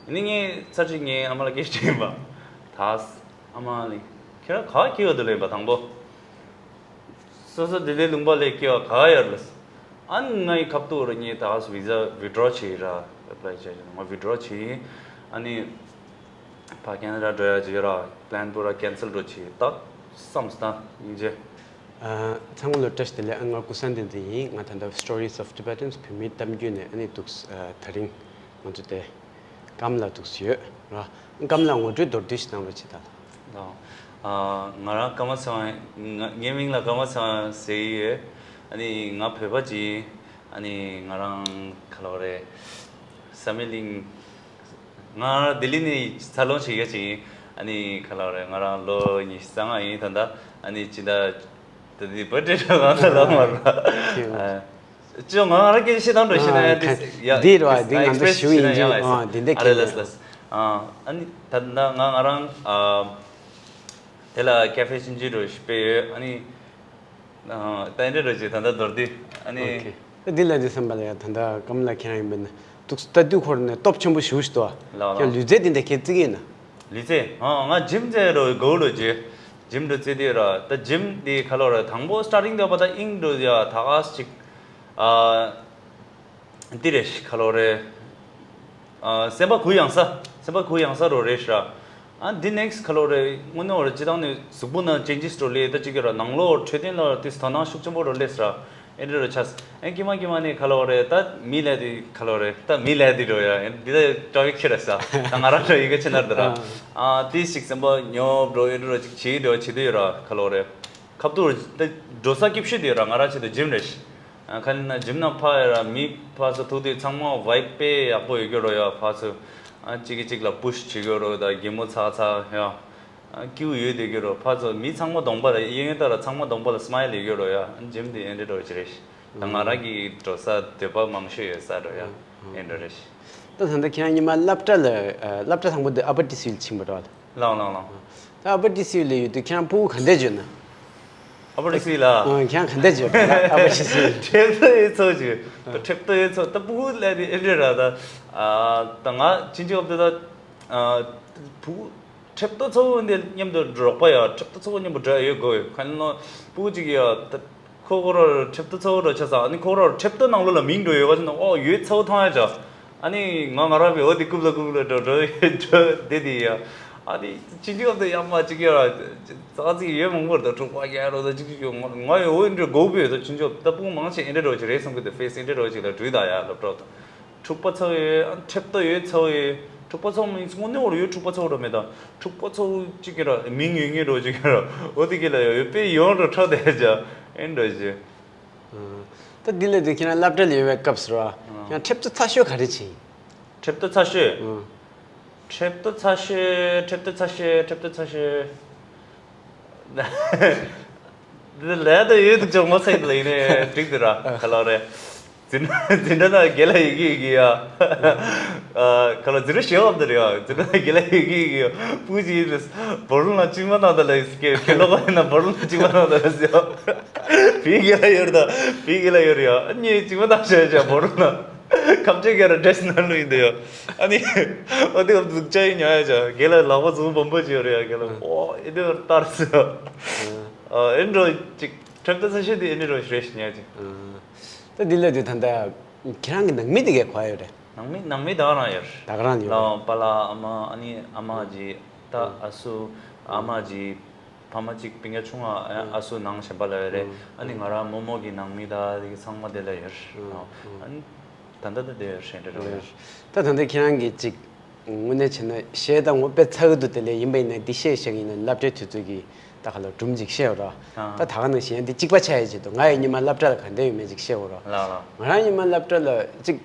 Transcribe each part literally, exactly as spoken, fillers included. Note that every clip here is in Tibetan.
ནི་ངས་ཚར་གཅིག་ངའི་ཨ་མ་ལ་སྐད་ཆ་དྲིས་པ། ད་ཨ་མ་ལགས་ཁྱེད་རང་ག་པར་སྐྱེས་པ་འདུག་ལབ་པ། དང་པོ་སོ་སོ་ལྡི་ལི་ལུང་པ་ལ་སྐྱེས་པ་ག་པར་ཡོད་ལབ། ཨ་ནི་ངའི་ཁ་ཐུག་ར་ངས་ད་བི་ཟ་ཝི་ཌི་རོ་བྱས་ར། ཨེ་པ་ལའི་བྱས་ང་ཝི་ཌི་རོ་བྱས། ཨ་ནི་ཕར་ཁེ་ན་ཌ་འགྲོ་ཡ་བྱས་ར། པི་ལན་པུ་ར་ཁེན་སལ་འགྲོ་བྱས། ད་བསམ་སྟངས་ཡིན་རྗེས། ཨ། ཚང་མ་ལ་བཀྲ་ཤིས་བདེ་ལེགས། ཨ། ང་ཀུན་བཟང་བསྟན་འཛིན་ཡིན། ང་ད་ལྟ་Stories of Tibetans བོད་མིའི་གཏམ་རྒྱུད་ནས་ཨ་ནི་འདུག་ཨ། དེ་རིང་ང་ཚོ་དེ་ཀམ་ལ་འདུག་ཡོད་ར། ཀམ་ལ་ངོ་སྤྲོད་མདོར་བསྡུས་ཤིག་གནང་རོགས་བྱེད་ད། ཨ། ང་རང་ཀརྨ་ཚེ་དབང་། ང་ངའི་མིང་ལ་ཀརྨ་ཚེ་དབང་ཟེར་གྱི་ཡོད། ཨ་ནི་ང་བོད་པ་ཅིག་ཡིན། ཨ་ནི་ང་རང་ག་ལབ་རེད། བསམ་ཡས་གླིང་། ང་ལྡི་ལི་ནས་འཚར་ལོངས་བྱེད་ཡ་ཅིག་ཡིན། ཨ་ནི་ག་ལབ་རེད། ང་རང་ལོ་ཉི་ཤུ་རྩ་ལྔ་ཡིན་ད་ལྟ། ཨ་ནི་ཅི་ད་ད་འདི་བར་ཌེ་འདྲ་ང་ལ་ལབ་མ་རེད། ཨ། ཅོ་ང་རང་སྐད་ཆ་བཤད་སྟངས་འདྲ་བཤད་ན་ཡང་དེ་ཡ་འདི་རེད་བ། འདི་ང་ཚོ་ཞུ་ཡིན་ཅིག་ཨ། འདི་འདྲ་ཨ་ལེ་ཁྱེད་ལེ་ལེ། ཨ། ཨ་ནི་ད་ལྟ་ང་ང་རང་ཨ། དེ་ལ་ཀ་ཧྥེ་ཆུང་ཆུང་འདྲ་ཞིག་སྤེལ་ཡོད། ཨ་ནི། ཨ། ད་འདྲ་འདྲ་ཅིག་ད་ལྟ་མདོར་བསྡུས། ཨ་ནི། ཨོ་ཁེ། ད་འདི་ལ་འདི་བསམ་པ་ལ་ཡ་ད་ལྟ་ཀམ་ལ་ཁྱེད་རང་ཡིན་པ་ན་འདུག་ལྟ་དུས་ཁོ་རང་ནས་སྟོབས་ཆེན་པོ་ཞེ་པོ་ཞིག་འདུག་ལགས་ལགས། ཡང་ལུས་རྩལ་འདི་འདྲ་ཁྱེད་རྩེ་གི་ཡིན་ན། ལུས་རྩལ། ཨ། ང་ཇིམ་རྩེ་རོ་གོ་རོ་ཇེ། ཇིམ་འདྲ་རྩེ་དུས་ར། ད་ཇིམ་འདི་ག་ལབ་ར། དང་པོ་སི་ཊར་ཊིང་འདྲ་བ་ད་ཨིང་འགྲོ་ཡ་ད་ག་ཅིག་ཨ། འདི་རེད་ཤི་ག་ལབ་རེད། ཨ། སེམས་པ་གུ་ཡངས་ས། སེམས་པ་གུ་ཡངས་ས་རོ་རེད་ཤི་ར། ཨ། འདི་ནེག་སི་ག་ལབ་རེད། དངོས་གནས་ར་སྤྱི་བཏང་ནས་གཟུགས་པོ་ནང་ཅེན་ཇེ་སི་འགྲོ་ལས་ད་ཅིག་གི་ར། ནང་ལོགས་འཕྲོད་བསྟེན་ལ་ཏིས་དོ་སྣང་ཤུགས་ཆེན་པོ་རོ་ལས་སི་ར། ཨེ་འདྲ་རོ་ཆ་སི། ཨེ་ཀི་མ་ཀི་མ་ནས་ག་ལབ་རེད། ད་མི་ལས་དེ་ག་ལབ་རེད། ད་མི་ལས་དེ་འགྲོ་ཡ། ཨེ་འདི་ད་ཀྲ་ཕིག་ཁྱེར་ར་ས། ད་ང་རང་ར་ཡི་གེ་ཆེ་ནར་དུ་ར། ཨ། ཏིས་ཞིག་སེམས་པ་ཉོབ་འགྲོ་ཨེ་འདྲ་རོ་ཅིག་བྱེད་འགྲོ་བྱེད་དུས་ར་ག་ལབ་རེད། ཁ་ཐུག་ད་འགྲོ་ས་སྐྱིད་ཤོས་དེ་ར་ང་རང་ཆེད་དུ་ཇིམ་རེད་ཤི། ཨ། ཁ་ན་ཇིམ་ནང་ཕ་ཡ་ར་མི་ཕ་ཚོ་ཐུག་དུས་ཚང་མ་ཝའི་བི་དཔེ་ཡག་པོ་ཡོད་རྒྱུ་རོ་ཡ། ཕ་ཚོ། ཨ། གཅིག་གིས་གཅིག་ལ་པུ་ཤི་བྱེད་རྒྱུ་རོ། ད་གད་མོ་ཚ་ཚ་ཡ། ཨ། ཀིའུ་ཡོད་དེ་རྒྱུ་རོ། ཕ་ཚོ་མི་ཚང་མ་གདོང་པ་ལ་གཡས་གཡོན་ལྟ་ར་ཚང་མ་གདོང་པ་ལ་སི་མའིལ་ཡོད་རྒྱུ་རོ་ཡ། ཨ། ཇིམ་དེ་ཨེ་འདྲ་འགྲོ་ཅི་རེད་ཤི། ད་ང་རང་གི་འགྲོ་ས་འདོད་པ་མང་ཤོས་ཡོད་ས་རོ་ཡ། ཨེ་འདྲ་རེད་ཤི། ད་ད་ལྟ་ཁྱེད་རང་ཉི་མ་སློབ་གྲྭ་ལ། ཨ། སློབ་གྲྭ་དང་པོ་དེ་ཨ་པར་ཏི་སི་ཝིལ་ཕྱིན་པ་རེད་བ། ལགས་ལགས་ལགས། ད་ཨ་པར་ཏི་སི་ཝིལ་ལ་ཡོད་དུས་ཁྱེད་རང་སྤུ་གུ་ག་འདྲས་བྱུང་ན། ཨ་པར་ཏི་སི་ཝིལ་ལ། ཨ། ཁྱེད་རང་ག་འདྲས་བྱུང་ད་ཨ་པར་ཏི་སི་ཝིལ། ཁྲེབ་ཏོ་ཡོད་ཚོ་ཅིག་ད་ཁྲེབ་ཏོ་ཡོད་ཚོ་ད་སྤུ་གུ་ལ་དེ་ཨེ་འདྲས་ར་ད། ཨ། ད་ང་ཕྱིན་ཆད་སྐབས་དེ་ད། ཨ། སྤུ་གུ་ཁྲེབ་ཏོ་ཚོ་འདི་མཉམ་དུ་འགྲོགས་པ་ཡ། ཁྲེབ་ཏོ་ཚོ་མཉམ་པོ་འགྲོ་ཡ་ཡོད་དགོས་ཡོད་ཁ་ནོ། སྤུ་གུ་ཅིག་ཡ་ད། ཁོ་ཁོ་ར་ཁྲེབ་ཏོ་ཚ་བོ་ར་ཆ་ས། ཨ་ནི་ཁོ་ར་ཁྲེབ་ཏོ་ནང་ལོགས་ལ་མིང་འགྲོ་ཡོད་ག་ཅི་ན། ཨོ་ཡོད་ཚ་བོ་ཐང་ཡ་ཅག་ཨ་ནི་ང་ང་རང་བས་འོ་དེ་རྐུབ་ལ་རྐུབ་ལ་འགྲོ་འགྲོ་འགྲོ་བསྡད་དེ་ཡ། ཨ་ནི་ཅི་འདྲ་བ་དེ་ཡ་མ་ཅིག་ཡ་ཙག་ཙིག་ཡོད་མང་པོ་རེད། ད་འཁྲུག་པ་རྒྱག་རོགས་ད་ཅིག་ཅིག་ཡོད། ང་ང་ཡོད་འོ་འདྲ་དགོས་པས། ད་ཅི་འདྲ་ད་སྤུ་གུ་མང་ཆེ་འདྲ་འགྲོ་ཅིག་རེད་བསམ་གི་འདུག་ཕེ་སི་འདྲ་འགྲོ་ཅིག་ལ་འགྲོ་ད་ཡ་སློབ་གྲོགས་དང་། འཁྲུག་པ་ཚ་བོ་ཡོད། ཨ་ཁྲེབ་ཏོ་ཡོད་ཚ་བོ་ཡོད། འཁྲུག་པ་ཚ་བོ་མིན་དངོས་གནས་འོ་ར་ཡོད། འཁྲུག་པ་ཚ་བོ་ར་མེད་ད། འཁྲུག་པ་ཚ་བོ་ཅིག་གི་ར་མིང་ཡོད་ངེས་རོ་ཅིག་གི་ར་འོ་དེ་གི་ལ་ཡོད་ཡོད་པས་ཡོང་རོ་ཁྲོ་དེ་ཅག་ཨེ་འགྲོ་ཅིག་ཨ། ད་འདི་ལས་དུས་ཁྱེད་རང་སློབ་གྲྭ་ལ་ཡོད་པའི་སྐབས་སུ་ར། ཨ། ཁྱེད་རང་ཁྲེབ་ཏོ་ཚ་ཤོས་ག་རེ་བྱེད་ཡིན། ཁྲེབ་ཏོ་ཚ་ཤོས། ཨ། ཁྲེབ་ཏོ་ཚ་ཤོས། ཁྲེབ་ཏོ་ཚ་ཤོས། ཁྲེབ་ཏོ་ཚ་ཤོས། འདི་ལས་ད་ཡོད་འདུག་ཅོག་མོ་ཚེ་ལ་ཡིན་ནས་འགྲིག་འདུག་ར་ག་ལོ་རེད། འཛིན་འཛིན་གྲྭ་ན་དགེ་ལ་ཡི་གེ་ཡི་གེ་ཡ། ཨ། ག་ལོ་འཛིན་གྲྭ་ཞེ་བབ་འདི་རེད་ཡ། འཛིན་གྲྭ་ན་དགེ་ལ་ཡི་གེ་ཡི་གེ་ཡ། སྤུ་གུ་ཅིག་ཡིན་ནས་བོར་ལ་གཅིག་མ་གནང་ད་ལ་ཡིན་ཟེར། ཁེ་ལོ་ག་ཡིན་ན་བོར་ལ་གཅིག་མ་གནང་ད་ལ་ཟེར་ཡ། བི་དགེ་ལ་ཡོད་རེད་ད། བི་དགེ་ལ་ཡོད་རེད་ཡ། ཨ་ནི་གཅིག་མ་གནང་བྱས་བྱས་བོར་ལ། ཁམས་ཆེ་གེ་ར་འདྲེས་ནང་ལུས་འདི་ཡོད། ཨ་ནི། ཨོ་དེ་འདུག་ཅག་ཡིན་ཉོ་ཡ་ཅག་དགེ་ལ་ལག་པ་ཟུང་བམ་པོ་ཅིག་ཡོད་རེད་ཡ། དགེ་ལ་ཨོ་ཨེ་དེ་བར་ལྟར་ཟེར། ཨ་ཨེ་འགྲོ་ཅིག་ཁྲེབ་ཏོ་ཚ་ཤོས་དེ་ཨེ་འདྲ་རོ་ཞིག་རེད་ཤི་ཉོ་ཅིག་ད་འདི་ལ་དུས་ད་ལྟ་ཁྱེད་རང་གི་ནང་མི་དེ་གས་ག་པར་ཡོད་རེད། ནང་མི་ནང་མི་ད་ག་རང་ཡོད། ད་ག་རང་ཡོད། ལ་པ་ལ་ཨ་མ་ཨ་ནི་ཨ་མ་ཨ་ཅི་ད་ཨ་སུ་ཨ་མ་ཨ་ཅི། ཕ་མ་གཅིག་སྤུན་ཀྱག་ཆུང་བ་ཨ་སུ་ནང་གཞན་པ་ལ་ཡོད་རེད། ཨ་ནི་ང་རང་རྨོ་མོ་གི་ནང་མི་ད་དེ་གི་ཚང་མ་དེ་ལ་ཡོད། ཨ་ནི་ད་ལྟ་ད་དེ་ཡོད་རེད་འདྲ་རེད། ད་ད་ལྟ་ཁྱེད་རང་གི་གཅིག་དངོས་གནས་བྱས་ན་གཞས་དང་ངོ་དཔེ་ཚ་གི་འདུག་དེ་ལས་ཡིན་པ་ཡིན་ན་འདི་གཞས་བཞག་ཡིན་ན་སློབ་གྲྭའི་དུས་ཚོད་ཀྱི་ད་ག་ལ་སྒྲུང་གཅིག་བཤད་འོ་ར། ད་ད་ག་ནང་བཞིན་འདི་གཅིག་པ་ཆགས་ཡ་ཆེད་དུ་ང་ཡི་ཉི་མ་སློབ་གྲྭ་ལ་ག་འདྲ་ཡོད་མེད་ཅིག་བཤད་འོ་ར། ང་རང་ཉི་མ་སློབ་གྲྭ་ལ་གཅིག་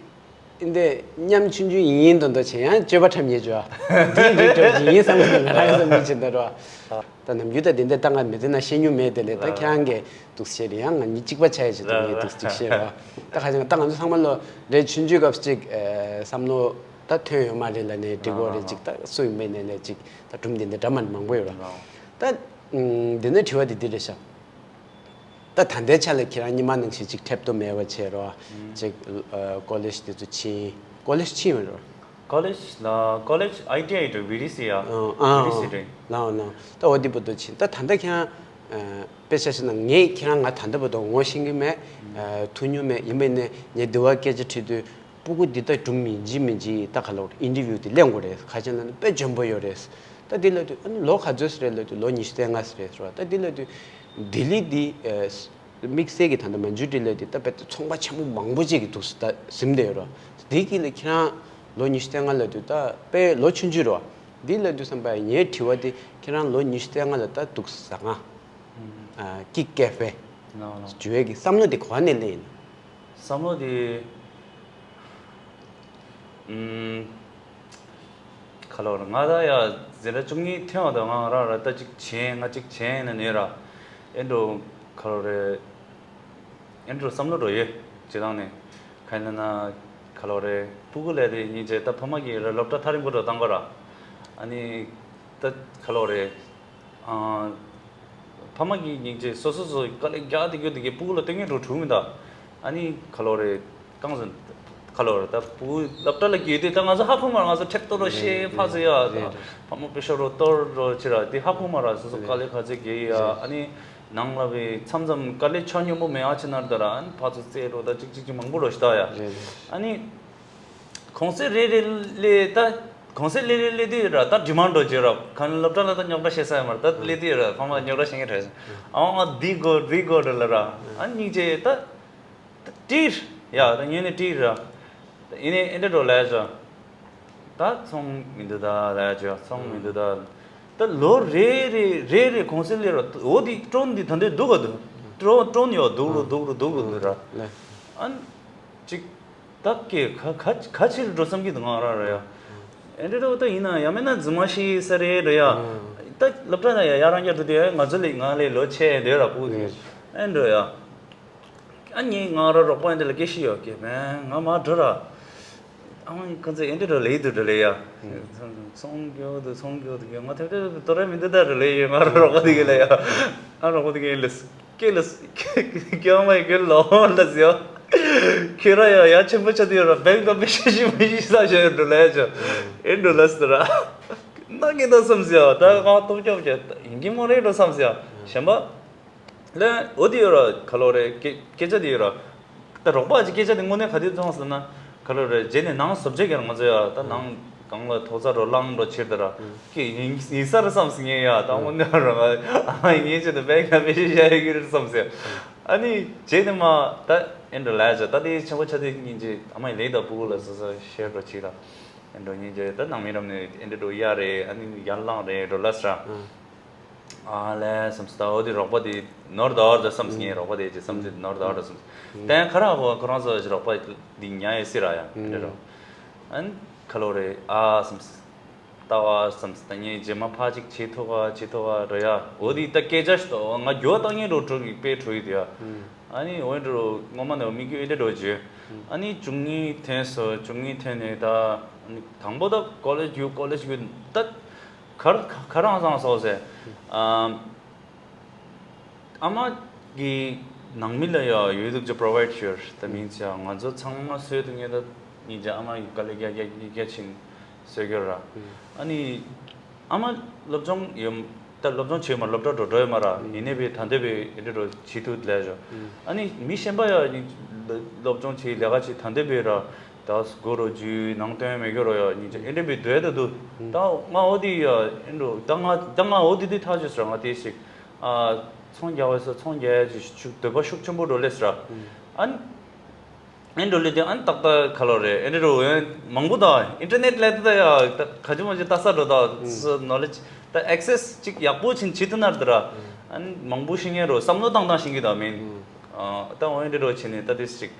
འདི་མཉམ་ཆུང་ཆུང་ཡིན་ཡིན་མདོག་མདོག་བྱས་ཡང་སྤྱོད་པ་འཁྲབ་ཉེས་བྱོས། འདིའི་རིགས་འགྲོ་གི་ཡིན་བསམ་གི་ང་རང་བསམ་གི་བྱེད་འདོད་རོ། ད་ནམ་རྒྱུན་ད་དེ་འདྲ་ད་ང་མི་དེ་ན་བཤད་མྱོང་མེད་དེ་ལས་ད་ཁྱེད་རང་གིས་འདུག་བཤད་རེད་ཡང་ང་གཉིས་གཅིག་པ་ཆགས་ཡ་ཆེད་དུ་ངས་འདུག་ཅིག་བཤད་རོ། ད་ཁ་ཅིག་ད་ང་ཚོ་ཚང་མ་ལོ་རེད་ཆུང་ཆུང་སྐབས་ཅིག་བསམ་བློ་ད་ཐོན་ཡོད་མ་རེད་ལ་ནས་འགྲིག་གོ་རེད་ཅིག་ད་སུ་ཡིན་པའི་ནས་ལས་ཅིག་ད་སྒྲུང་དེ་འདྲ་འདྲ་མ་མང་པོ་ཡོད་རོ། ད་འདི་ནས་དྲི་བ་དེ་འདི་རེད་ཤག་ད་ད་ལྟའི་ཆ་ལ་ཁྱེད་རང་ཉི་མ་ནང་བཞིན་ཅིག་ཁྲེབ་ཏོ་མེད་པ་བྱས་རོ། ཅིག་ཨ་ཀོ་ལེཇ་དེ་ཚོ་ཕྱིན། ཀོ་ལེཇ་ཕྱིན་ཡོད་རོ། ཀོ་ལེཇ་ལ་ཀོ་ལེཇ་ཨའི་ཊི་ཨའི་འགྲོ་བི་ཌི་སི་ཡ། ཨ་ཨ་བི་ཌི་སི་འགྲོ། ལའོ་ལའོ། ད་འོ་དེ་བར་དུ་ཕྱིན། ད་ད་ལྟ་ཁྱེད་རང་ཨ་དཔེ་ཆ་བཞག་ན་ངས་ཁྱེད་རང་ང་ད་ལྟ་བར་དུ་ངོ་ཤེས་ཀྱི་མེད། ཨ་ཐུག་མྱོང་མེད། ཡིན་པས་ནས་ངས་འདི་བར་སྐད་ཆ་དྲིས་དུས་སྤུ་གུ་འདི་ལྟ་སྒྲུང་མིན་ཅི་མིན་ཅི་ད་ག་ལོར་ཨིན་ཊར་བིའུ་དེ་ལེན་དགོས་རེད། ཁ་ཆེ་ན་ནི་དཔེ་འཇོན་པོ་ཡོད་རེད། ད་འདི་ལབ་དུས་ཨ་ནི་ལོ་ག་ཚོད་ཟེར་རེད་ལབ་དུས་ལོ་ཉི་ཤུ་རྩ་ལྔ་ཟེར་རེད་ཟེར་བ། ད་འདི་ལབ་དུས་ལྡི་ལི་འདི་ཨ་དམིགས་བསལ་གྱི་ད་ལྟ་མན་ཇུ་ཊི་ལབ་དེ་ད་དཔེ་ཚོང་པ་ཆེན་པོ་མང་པོ་ཅིག་གི་འདུག་སེ་ད་ཟིན་བསྡད་ཡོད་རེད། དེ་གི་ལ་ཁྱེད་རང་ལོ་ཉི་ཤུ་རྩ་ལྔ་ལབ་དུས་ད་དཔེ་ལོ་ཆུང་ཆུང་རེད་བ། འདི་ལབ་དུས་བསམ་པ་ངའི་དྲི་བ་དེ་ཁྱེད་རང་ལོ་ཉི་ཤུ་རྩ་ལྔ་ལ་ད་འདུག་སེ་ཟ་ཁང་ཨ་ཀིག་ཀེ་ཧྥེ་ལའོ་ལའོ་འཇུ་ཡས་ཀྱི་བསམ་བློ་དེ་ག་བ་ནས་སླེབས་ཡིན། བསམ་བློ་དེ། ཨུམ། ག་ལབ་ར། ང་ད་ཡ་འཛིན་གྲྭ་བཅུ་གཉིས་ཐོན་བ་དང་ང་རང་ར་ད་ཅིག་བྱས་ང་ཅིག་བྱས་ན་ནས་ར། ཨེ་འགྲོ་ག་ལབ་རེད། ཨེ་འགྲོ་བསམ་བློ་འགྲོ་ཡོད་སྤྱི་བཏང་ནས། ག་ཡིན་ན་ག་ལབ་རེད། སྤུ་གུ་ལས་དེ་སྙིང་རྗེ་ད་ཕ་མ་གིས་ར་སློབ་གྲྭ་ཐག་རིང་པོ་འགྲོ་བཏང་ག་ར། ཨ་ནི་ད་ག་ལབ་རེད། ཨ། ཕ་མ་གིས་སྙིང་རྗེ་སོ་སོ་སོ་དཀའ་ལས་རྒྱག་དེ་རྒྱུ་དེ་གི་སྤུ་གུ་ལ་སྟོན་མཁན་འགྲོ་གྲུ་མི་ད། ཨ་ནི་ག་ལབ་རེད། གང་ཟེར། ག་ལབ་རེད། ད་སྤུ་གུ་སློབ་གྲྭ་ལ་རྒྱུགས་དུས་ད་ང་ཚོ་ཧ་གོ་མ་ར། ང་ཚོ་ཁྲེག་ཏོ་རོ་ཤེས་ཕ་ཚོ་ཡ་ད་ཕ་མ་པེ་ཤོ་རོ་ཏོར་རོ་ཅི་ར་དེ་ཧ་གོ་མ་ར། སོ་སོ་དཀའ་ལས་ག་ཚོད་རྒྱག་ཡ། ཨ་ནི་ནང་ལ་བའི་མཚམས་མཚམས་དཀའ་ལས་ཆ་སྙོམས་པོ་མེད་ཨ་ཆེ་ན་ད་ར། ཨ་ནི་ཕ་ཚོ་རྩེད་རོ་ད་ཅིག་ཅིག་ཅིག་མང་པོ་རོ་ཤི་ད་ཡ། ཨ་ནི། གུང་སེང་རེ་རེ་སླེབས་ད། གུང་སེང་རེ་རེ་སླེབས་དུས་ར་ད་ཌི་མཱན་ཌི་རོ་བྱེད་ར། གང་སློབ་གྲྭ་ལ་ད་རྙོག་དྲ་བཤད་ས་ཡོད་མ་རེད། ད་སླེབས་དུས་ར་ཕ་མ་རྙོག་དྲ་བཤད་མཁན་རེད། ཨ་ང་འདི་དགོས་འདི་དགོས་རེད་ལབ་ར། ཨ་སྙིང་རྗེ་ད། ད་དྲིས་ཡ་ད་ངས་ནི་དྲིས་ར། ད་ཡིན་ནའི་ཨེ་འདྲ་འགྲོ་ལབ་ཅོ། ད་ཚོང་མི་འདུག་ད་ལབ་ཅོ། ཚོང་མི་འདུག་ད། ད་ལོ་རེ་རེ་རེ་རེ་གུང་སེང་སླེབས་ར། འོ་དེ་ཀྲོན་འདི་ད་འདོད་འདུག་ག་འདུག་ཀྲོན་ཀྲོན་ཡོད་འདུག་རུ་འདུག་རུ་འདུག་རུ་འདུག་ར། ཨ་ཅིག་ད་ཀེ་ག་ག་ག་ཕྱིར་འགྲོ་བསམ་གྱི་འདུག་ང་རང་ར་ཡ། ཨེ་འདྲ་འདྲ་བོ་ད་ཡིན་ན་ཡ་མེད་ན་རྫུན་མ་ཤི་ས་རེད་ར་ཡ། ད་སློབ་གྲྭ་ན་ཡ་ཡ་རང་རྒྱ་དུ་དེ་ང་ཚོ་ལས་ང་ལས་ལོ་ཆེ་འདོད་ར་སྤུ་གུ་དེ་ཨེ་འགྲོ་ཡ། ཨ་ནི་ང་ར་རོགས་པ་ཨེ་འདྲ་ལ་སྐད་ཤི་ཡོད་ཀེ་མེན་ང་མ་འགྲོ་ར། ཨ་མ་ཁོ་ཚོ་ཨེ་འདྲ་འགྲོ་ལེ་འདུག་འགྲོ་ལེ་ཡ། ཚོང་རྒྱོ་དུ་ཚོང་རྒྱོ་དུ་ང་ཐེབས་ཐེབས་དོ་ར་མི་འདུག་ད་འགྲོ་ལེ་ཡོད། ང་ར་རོགས་པ་དེ་ག་ལ་ཡ། ཨ་རོགས་པ་དེ་ག་ལ་སྐད་ལ་ཀྱོ་མ་ཡི་ཀྱོ་ལོ་ལ་ཟེར། ཁྱོད་ར་ཡ་ཡ་ཆེན་པོ་ཆ་དུ་ཡོད་ར། བེང་ཀ་པེ་ཤ་ཤི་མི་ཤི་ས་ཞོ་ཡོད་འགྲོ་ལེ་ཡ་ཅོ། ཨེ་འགྲོ་ལ་ཟེར་ར། ན་ངེ་ད་བསམ་ཟེར་ཡ། ད་ང་སྟོབས་སྐྱོབ་ཀྱི་ཡིན་གྱི་མ་རེད་འགྲོ་བསམ་ཟེར་ཡ། གཞན་པ། ལ་འོ་དེ་ཡོད་ར། ག་ལོ་རེད། སྐད་སྐད་ཆ་དེ་ཡོད་ར། ད་རོགས་པ་ཅིག་སྐད་ཆ་དེ་དངོས་གནས་ག་དུས་བྱུང་ཟེར་ན། ག་ལོ་རེད། རྗེས་ནས་ནང་བཟོ་བྱེད་ཀྱི་ར་ང་ཚོ་ཡ། ད་ནང་གང་ལ་ཐོག་ཚ་རོ་ལངས་རོ་ཕྱིར་ད་ར། ཀྱེ་ཡིན་ཡིན་ས་ར་བསམ་སི་ངེ་ཡ། ད་དངོས་གནས་ར་ང་ཨ་མ་ཡིན་ངེ་ཆེད་དུ་བེག་ན་བེ་ཤི་བྱ་ཡི་གི་རེད་བསམ་སི། ཨ་ནི་རྗེས་ནས་མ་ད་ཨེ་འདྲ་ལས་ཅོ། ད་དེ་ཆེན་པོ་ཆ་དེ་ཉིན་གཅིག་ཨ་མ་ཡི་ལས་ད་སྤུ་གུ་ལ་སོ་སོ་ཤེར་རོ་ཕྱིར་ད། ཨེ་འདྲ་ཉིན་གཅིག་ད་ནང་མི་རམ་ནས་ཨེ་འདྲ་འགྲོ་ཡ་རེད། ཨ་ནི་ཡར་ལངས་རེད་འགྲོ་ལ་སི་ར། ཨ་ལས་བསམ་སོང་། ད་འོ་དེ་རོགས་པ་དེ་ནོར་ད་བར་ད་བསམ་སོང་། ངའི་རོགས་པ་དེ་ཅི་བསམ་ཚུལ་ནོར་ད་བར་ད་བསམ་སོང་། དེ་ཁ་ར་བོ་ཁོ་རང་ཚོ་ཅི་རོགས་པ་དེ་ཉ་ཡེ་སི་ར་ཡ་འདྲ་རོ། ཨན་ཁ་ལོ་རེ་ཨ་བསམ་སོང་། ད་བར་བསམ་སོང་། ད་ངས་རྗེས་མ་ཕ་ཅིག་བྱེད་ཐུབ་ག་བྱེད་ཐུབ་ག་ར་ཡ། འོ་དེ་ད་སྐད་ཆ་ཞིག་ཏོ་ང་རྒྱུ་བ་བཏང་ངེ་རོ་དྲུག་གི་དཔེ་དྲུག་ཡི་དེ་ཡ། ཨ་ནི་འོ་འདྲ་རོ་སྔོན་མ་ནས་མི་རྒྱུ་ཨེ་འདྲ་རོ་བརྗོད། ཨ་ནི་བཅུ་གཉིས་ཐོན་སོ་བཅུ་གཉིས་ཐོན་ནས་ད་ཨ་ནི་དང་པོ་ད་ཀོ་ལེཇ་རྒྱུ་ཀོ་ལེཇ་རྒྱུ་ད། ཁར་ཁ་རང་སང་སོགས་ཟེར། ཨ་ཨ་མ་གི་ནང་མི་ལ་ཡ་ཡོད་དུ་ཅི་པྲོ་ཝའིཌ་ཤོར་ད་མིན་ཚེ་ང་ཚོ་ཚང་མ་སོས་དུ་ངེས་ད་ཉིན་ཅི་ཨ་མ་གི་དཀའ་ལས་རྒྱ་རྒྱ་རྒྱ་ཕྱིན་སོས་གྱུར་ར། ཨ་ནི་ཨ་མ་སློབ་སྦྱོང་ཡོད་ད་སློབ་སྦྱོང་བྱེད་མ་སློབ་གྲྭ་འགྲོ་འགྲོ་ཡོད་མ་ར། ཡིན་ནའི་བས་ད་འདོད་པའི་ཨེ་འདྲ་འགྲོ་བྱེད་ཐུབ་ལས་ཞོ། ཨ་ནི་མི་གཞན་པ་ཡ་སློབ་སྦྱོང་བྱེད་ལས་ཀ་བྱེད་ད་འདོད་པའི་ར། ད་སྒོ་རུ་རྒྱུའི་ནང་དོན་མེད་རྒྱུ་རོ་ཡ་སྙིང་རྗེ་ཨེ་འདྲ་བའི་འདོད་ད་འདུག་ད་ང་འོ་དེ་ཡ་ཨེ་འགྲོ་ད་ང་ད་ང་འོ་དེ་དེ་ཐག་ཆོད་ཟེར་ང་དེ་ཞིག་ཨ་ཚོང་རྒྱག་བས་སོ་ཚོང་རྒྱག་ཡ་ཅིག་ཤུགས་འདོད་པ་ཤུགས་ཆེན་པོ་འགྲོ་ལེ་ཟེར་ཨ་ཨེ་འགྲོ་ལེ་དེ་ཨ་ཏག་ཏག་ཁ་ལོ་རེད་ཨེ་འདྲ་རོ་ཡ་མང་པོ་ད་ཨིན་ཊར་ནེཊ་ལས་དེ་ད་ཡ་ད་ག་ཅི་མ་ཅི་ལྟ་ས་འགྲོ་ད་ནོ་ལེཇ་ད་ཨེག་སེས་ཅིག་ཡག་པོ་ཕྱིན་བྱེད་ཐུབ་ན་ར་ད་ར་ཨ་མང་པོ་ཤེས་ངེས་རོ་བསམ་བློ་བཏང་བཏང་ཤེས་ཀྱི་ད་མིན་ཨ་ད་འོ་ཨེ་འདྲ་རོ་བྱེད་ནས་ད་དེ་ཅིག་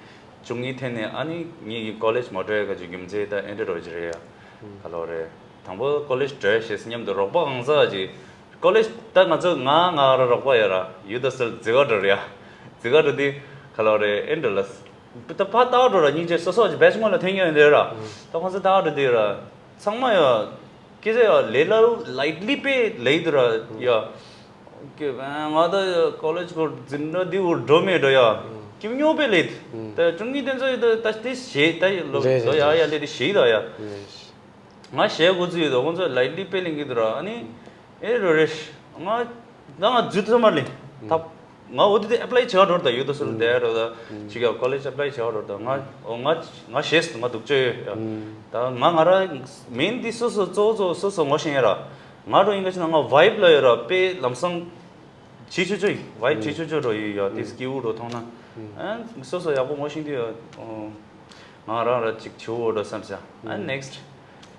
བཅུ་གཉིས་ཐོན་ནས་ཨ་ནི་ངེད་ཀྱི་ཀོ་ལེཇ་མ་འགྲོ་ཡ་ག་ཅིག་རྒྱུ་མཚན་ད་ཨེ་འདྲ་རོ་ཅིག་རེད་ཡ། ག་ལོ་རེད། དང་པོ་ཀོ་ལེཇ་འགྲོ་ཡ་ཞེས་སྙམ་དུ་རོགས་པ་གང་ཟག་ཅིག་ཀོ་ལེཇ་ད་ང་ཚོ་ང་ང་ར་རོགས་པ་ཡོད་ར་ཡུ་ད་སལ་ཛི་ག་འགྲོ་རེད་ཡ། ཛི་ག་འགྲོ་དུས་ག་ལོ་རེད་ཨེ་འདྲ་ལ་ད་ཕ་ལྟ་བ་འགྲོ་ར་སྙིང་རྗེ་སོ་སོ་ཅིག་བེ་ཅིག་མ་ལ་ཐོན་ཡོད་རེད་ར། ད་ཁོང་ཚོ་ལྟ་བ་འགྲོ་དུས་ར་ཚང་མ་ཡ། སྐད་ཆ་ཡ་ལས་སླ་ལའིཊ་ལི་པེ་ལས་དུ་ར་ཡ། ཀེ་ང་ད་ཀོ་ལེཇ་སྐོར་འཛིན་གྲྭ་འདི་འུར་འགྲོ་མེད་འགྲོ་ཡ། ཀེ་ཉོ་པེ་ལེད། ད་ཅུང་ངི་དེ་ཚོ་ཡི་ད་ད་དེ་ཞེ་ད་ཡི་ལོ་རེད་ལོ་ཡ་རེད་ཡ་ལེ་དེ་ཞེ་ད་ཡ། རེད། ང་གཞས་འགོ་བཙུགས་ཡོད་དོ། ཁོང་ཚོ་ལའིཊ་ལི་དཔེ་ལེན་གི་འདུག་ར། ཨ་ནི་ཨེ་རོ་རེ་ཤ་ང་ད་ང་འཛུལ་ཐུབ་མ་ལེན་ཐབས། ང་འོ་དེ་དེ་ཨེ་པ་ལའི་བྱེད་ག་འགྲོ་ད་ཡོད་དོ་སོ་ལ་དེ་རོ་ད་ཅིག་ཡ་ཀོ་ལེཇ་ཨེ་པ་ལའི་བྱེད་ག་འགྲོ་ད། ང་འོ་ང་ང་གཞས་ང་སྡུག་ཅོ་ཡོད་ཡ། ད་ང་ང་ར་མིན་འདི་སོ་སོ་གཙོ་བོ་གཙོ་བོ་སོ་སོ་ངོ་ཤེས་ཡ་ར། ང་འགྲོ་ཡིན་ག་ཅི་ན་ང་ཝའིབ་ལ་ཡོད་ར། དཔེ་ལམ་སང་ཆེ་ཆོ་ཆོ་ཡིན། ཝའིབ་ཆེ་ཆོ་ཆོ་འགྲོ་ཡོད་ཡ། དེ་སྐྱིད་པོ་འགྲོ་མཐོང་ན་ཨ་སོ་སོ་ཡག་པོ་ངོ་ཤེས་འདི་ཡོད། ང་རང་ར་ཅིག་བྱེད་འོ་འགྲོ་བསམ་ས། ཨ་ནེག་སི་ཊི་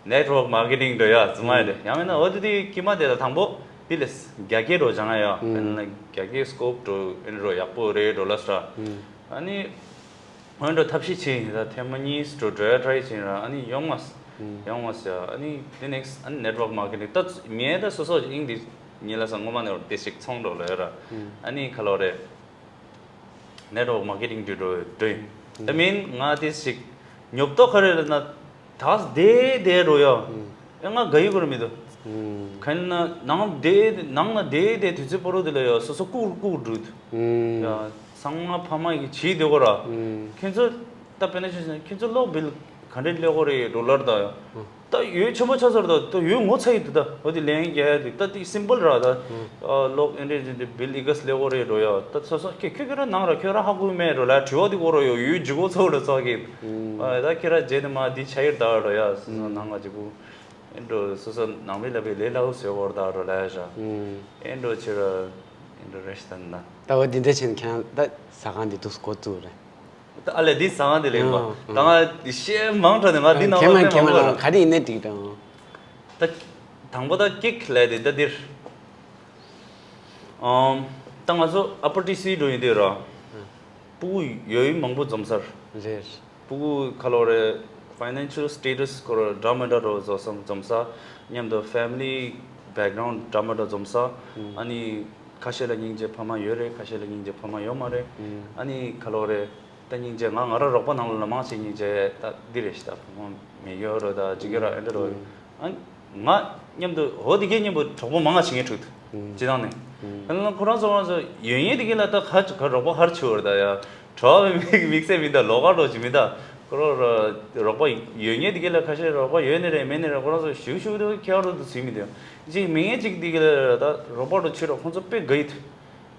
ནེཊ་ཝརྐ་མར་ཀེ་ཊིང་འགྲོ་ཡ་ཙི་མ་ཡ་རེད། ཡང་མིན་ན་འོ་དེ་དེ་ཀི་མ་དེ་ལ་དང་པོ་དེ་ལས་རྒྱ་སྐད་འགྲོ་སྦྱང་ཡ། ཨ་ནི་རྒྱ་སྐད་སྐོབ་འགྲོ་ཨེ་འགྲོ་ཡག་པོ་རེད་འགྲོ་ལ་སྲ། ཨ་ནི་ཨེ་འགྲོ་ཐབས་ཤེས་བྱེད་ཡིན་ད་ཐེངས་མ་གཉིས་འགྲོ་འགྲོ་ཡ་ཊ་རའི་བྱེད་ཡིན་ར། ཨ་ནི་ཡོང་མ་སོང་། ཡོང་མ་སོང་ཡ། ཨ་ནི་དེ་ནེག་སི་ཊི་ཨ་ནི་ནེཊ་ཝརྐ་མར་ཀེ་ཊིང་ད་མིན་ད་སོ་སོ་ཨིན་དེ་ཉིད་ལ་ས་ངོ་མ་ནས་འོ་དེ་ཞིག་ཚོང་འགྲོ་ལ་ཡ་ར། ཨ་ནི་ཁ་ལོ་རེད། ནེཊ་ཝརྐ་མར་ཀེ་ཊིང་འགྲོ་འགྲོ་འགྲོ་ཡིན། ད་མིན་ང་དེ་ཞིག་ཉོབ་ཏོ་ག་རེ་ལབ་ན་ད་དེ་དེ་འགྲོ་ཡ། ཨེ་ང་དགའ་ཡི་གོ་ར་མི་འདུག་ག་ཡིན་ན་ནང་དེ་ནང་ན་དེ་དེ་དུས་ཚོད་པོ་རོ་དེ་ལ་ཡ་སོ་སོ་ལྐུག་ལྐུག་འགྲོ་འདུག་ཡ་ཚང་མ་ཕ་མ་ཡི་བྱིས་དེ་གོ་ར། ཁྱོད་ཚོ་ད་དཔེར་ན་ཆ་བཞག་ན་ཁྱོད་ཚོ་གློག་བིལ་ག་འདྲས་སླེབས་གོ་རེད་འགྲོ་ལར་ད་ཡ། ད་ཡོད་ཆེན་པོ་ཆགས་ཚར་ད་ད་ཡོད་ངོ་ཚ་ཡི་འདུག་ད་འོ་དེ་ལན་རྒྱག་ཡ་འདུག་ད་དེ་སིམ་པལ་ར་ད། ཨ་གློག་ཨེ་འདྲས་འདྲས་འདྲས་བིལ་ཨི་ག་སླེབས་གོ་རེད་འགྲོ་ཡ། ད་སོ་སོ་ཁྱོད་ཁྱོད་ཁྱོད་ར་ནང་ར་ཁྱོད་ར་ཧ་གོ་མེད་འགྲོ་ལ་དྲི་བ་དེ་གོ་ར་ཡོད་ཡོད་ཇི་གོ་ཚོ་ར་ཚོ་གི། ཨ་ད་ཁྱོད་ར་རྗེས་ནས་མ་དེ་ཆ་ཡིར་ད་འགྲོ་ཡ་སོ་སོ་ནང་ང་ཅིག་གུ། ཨེ་འགྲོ་སོ་སོ་ནང་མི་ལ་བའི་ལས་ལ་འུ་ཟེར་གོ་ར་ད་འགྲོ་ལ་ཡ་ཤ། ཨེ་འགྲོ་ཆེ་ར་ཨེ་འགྲོ་རེ་ཤ་ད་ན། ད་འོ་དེ་འདྲས་ཆེན་ཁྱང་ད་ཟ་ཁང་དེ་འདུག་སྐོར་བཙུགས་རེད། ད་ཨ་ལས་འདི་ཟ་ཁང་དེ་ལས་མ། ཨང་། ད་ང་འདི་ཤེས་མང་དྲགས་ནས་ང་འདི་ནང་ཁེ་མ་ལ་ཁེ་མ་ལ་ག་རེ་ཡིན་ནས་འགྲིག་དང་། ད་དང་པོ་ད་ཀིག་ལས་དེ་ད་འདིར། ཨམ། ད་ང་ཚོ་ཨ་པར་ཊི་སི་འགྲོ་ཡིན་དུས་ར། སྤུ་གུ་ཡོད་ཡིན་མང་པོ་འཛོམས་སར། རེད། སྤུ་གུ་ཁ་ལོ་རེ་ཕའི་ནན་ཤལ་སི་ཊེ་ཊས་སྐོར་འདྲ་མི་འདྲ་རོ་བཟོ་སམ་འཛོམས་ས། མཉམ་དུ་ཕེ་མི་ལི་བེག་གྷ་རའུན་ཌི་འདྲ་མི་འདྲ་འཛོམས་ས། ཨ་ནི་ཁ་ཤས་ལ་སྙིང་རྗེ་ཕ་མ་ཡོད་རེད། ཁ་ཤས་ལ་སྙིང་རྗེ་ཕ་མ་ཡོད་མ་རེད། ཨ་ནི་ཁ་ལོ་རེ། ད་སྙིང་རྗེ་ང་ང་རང་རོགས་པ་ནང་ལ་མང་ཆེ་སྙིང་རྗེ་ད་འདི་རེད་ཤི་ད་ཕོ་མོ་མེ་ཡོད་རོ་ད་ཇི་གེ་ར་ཨེ་འདྲ་རོ། ཨ་ང་མཉམ་དུ་འོ་དེ་གའི་མཉམ་པོ་གྲོགས་པོ་མང་ང་བྱེད་ངེས་ཁྲུག་ཅི་དང་ནི། ཨ་ལ་ཁོ་རང་ཚོ་ཁོ་རང་ཚོ་ཡོད་ངེས་དེ་གའི་ལ་ད་ཁ་ཁ་རོགས་པ་ཧར་ཆུ་བར་ད་ཡ་གྲོགས་པའི་མིག་མིག་སེ་མི་ད་ལོག་ག་རོ་ཅི་མི་ད་ཁོ་རོ་རོགས་པ་ཡོད་ངེས་དེ་གའི་ལ་ཁ་ཤས་རོགས་པ་ཡོད་ནི་རེད་མེད་ནི་རེད་ཁོ་རང་ཚོ་ཞུ་ཞུ་དུ་ཁྱེད་རོ་དུ་ཚུད་མི་དེ་ཅིག་མི་ངེས་ཅིག་དེ་གའི་ལ་ད་རོགས་པ་རོ་ཆུ་རོ་ཁོང་ཚོ་དཔེ་དགའ་ཡི་དུ།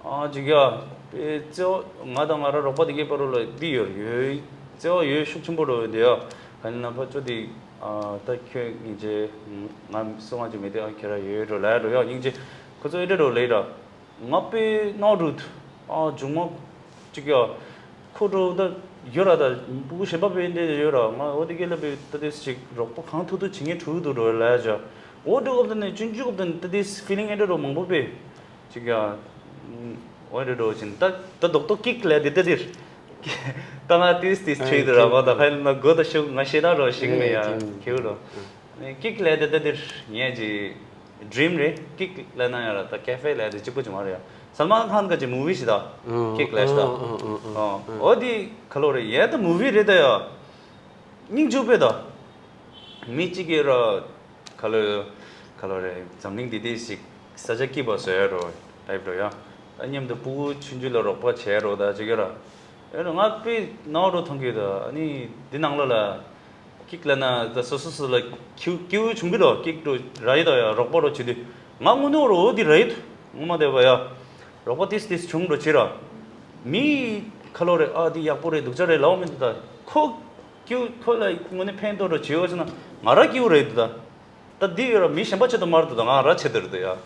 ཨ་ཅིག་ཡ། པེ་ཙེའོ་ང་དང་ང་རང་རོགས་པ་དེ་གའི་བར་ལ་འདི་ཡོད་ཡོད། ཙེའོ་ཡོད་ཤུགས་ཆེན་པོ་འགྲོ་ཡོད་དེ་ཡ། ག་ནི་ན་ཕ་ཅོ་དེ། ཨ་ད་ཁྱོད་སྙིང་རྗེ། ང་སོ་ང་ཅིག་མེད་དེ་ཨ་ཁྱེད་ར་ཡོད་འགྲོ་ལ་ཡ་འགྲོ་ཡ་སྙིང་རྗེ། ཁོ་ཚོ་ཨེ་འདྲ་འགྲོ་ལེ་ར། ང་པེ་ནོ་རུད། ཨ་ཇུང་མ། ཅིག་ཡ། ཁོ་འགྲོ་ད་ཡོད་ར་ད་སྤུ་གུ་གཞན་པ་པེ་འདྲ་ཡོད་ར་ང་འོ་དེ་གའི་ལ་པེ་ད་དེ་ཅིག་རོགས་པ་གང་ཐུབ་ཐུབ་བྱེད་ངེས་ཁྲུག་ཏུ་འགྲོ་ལ་ཡ་ཅ། འོ་འགྲོ་སྐབས་དེ་ནས་ཆུང་ཆུང་སྐབས་དེ་ནས་ད་དེ་ཕི་ལིང་ཨེ་འདྲ་འགྲོ་མང་པོ་པེ། ཅིག་ཡ། འོ་རེ་འགྲོ་ཕྱིན་ད་ད་རྡོག་རྡོག་ཀིག་ལས་དེ་ད་དེར། ད་ང་ཏིས་ཏིས་ཨེ་ཁྲིད་དུ་ར་ཁྱེད་མ་ད་ཁ་ན་གོ་ད་ཤུག་ང་ཤེས་ད་རོ་ཤིག་མེ་ཡ་ཨེ་ཁྱེད་ཁེའུ་རོ། ཀིག་ལས་དེ་ད་དེར་ངས་ཀྱི་ཌི་རིམ་རེད་ཀིག་ལས་ན་ཡ་ར་ད་ཀེ་ཧྥེ་ལས་དེ་གཅིག་པོ་ཅིག་མ་རེད་ཡ། སལ་མཱན་ཁཱན་ག་ཅི་མུ་ཝི་ཞིག་ད་ཀིག་ལས་ཞིག་ད། ཨོ་དེ་ཁ་ལོ་རེད་ཡ་ད་མུ་ཝི་རེད་ད་ཡ། སྙིང་རྗེ་པོ་ད། མི་གཅིག་གིས་ར། ཁ་ལོ། ཁ་ལོ་རེད་འཛམ་གླིང་འདི་དེ་ཞིག་ས་ཆ་སྐྱིད་པ་བཟོ་ཡ་རོ། ལའིབ་རོ་ཡ། ད་མཉམ་དུ་སྤུ་གུ་ཆུང་ཆུང་ལ་རོགས་པ་བྱས་རོ་ད་ཅི་ག་ར། ཨེ་རོ་ང་དཔེ་ནོར་རོ་མཐོང་གི་ད་ཨ་ནི་འདི་ནང་ལོ་ལ། ཀིག་ལ་ན་ད་སོ་སོ་སོ་ལ་ཁྱིའུ་ཁྱིའུ་ཆུང་གི་རོ་ཀིག་རོ་ར་ཡི་ད་ཡ་རོགས་པ་རོ་བྱེད་དུས། ང་དངོས་གནས་རོ་འོ་འདི་ར་ཡི་ད། ངོ་མ་དེ་བ་ཡ། རོགས་པ་ཏིས་ཏིས་བྱུང་འགྲོ་བྱེད་ར། མི། ཁ་ལོ་རེ་ཨ་འདི་ཡག་པོ་རེད་སྡུག་ཅག་རེད་ལའོ་མི་འདུག་ད། ཁོ། ཀྱུ་ཁོ་ལ་དངོས་གནས་ཕན་ཐོགས་འགྲོ་བྱེད་འོ་ཟེར་ན་ང་ར་ཀྱུ་རེད་འདུག་ད། ད་འདི་ཡོད་ར་མི་གཞན་པ་ཆེད་དུ་མ་རེད་འདུག་ད་ང་ར་ཆེད་དུ་རེད་འདུག་ཡ།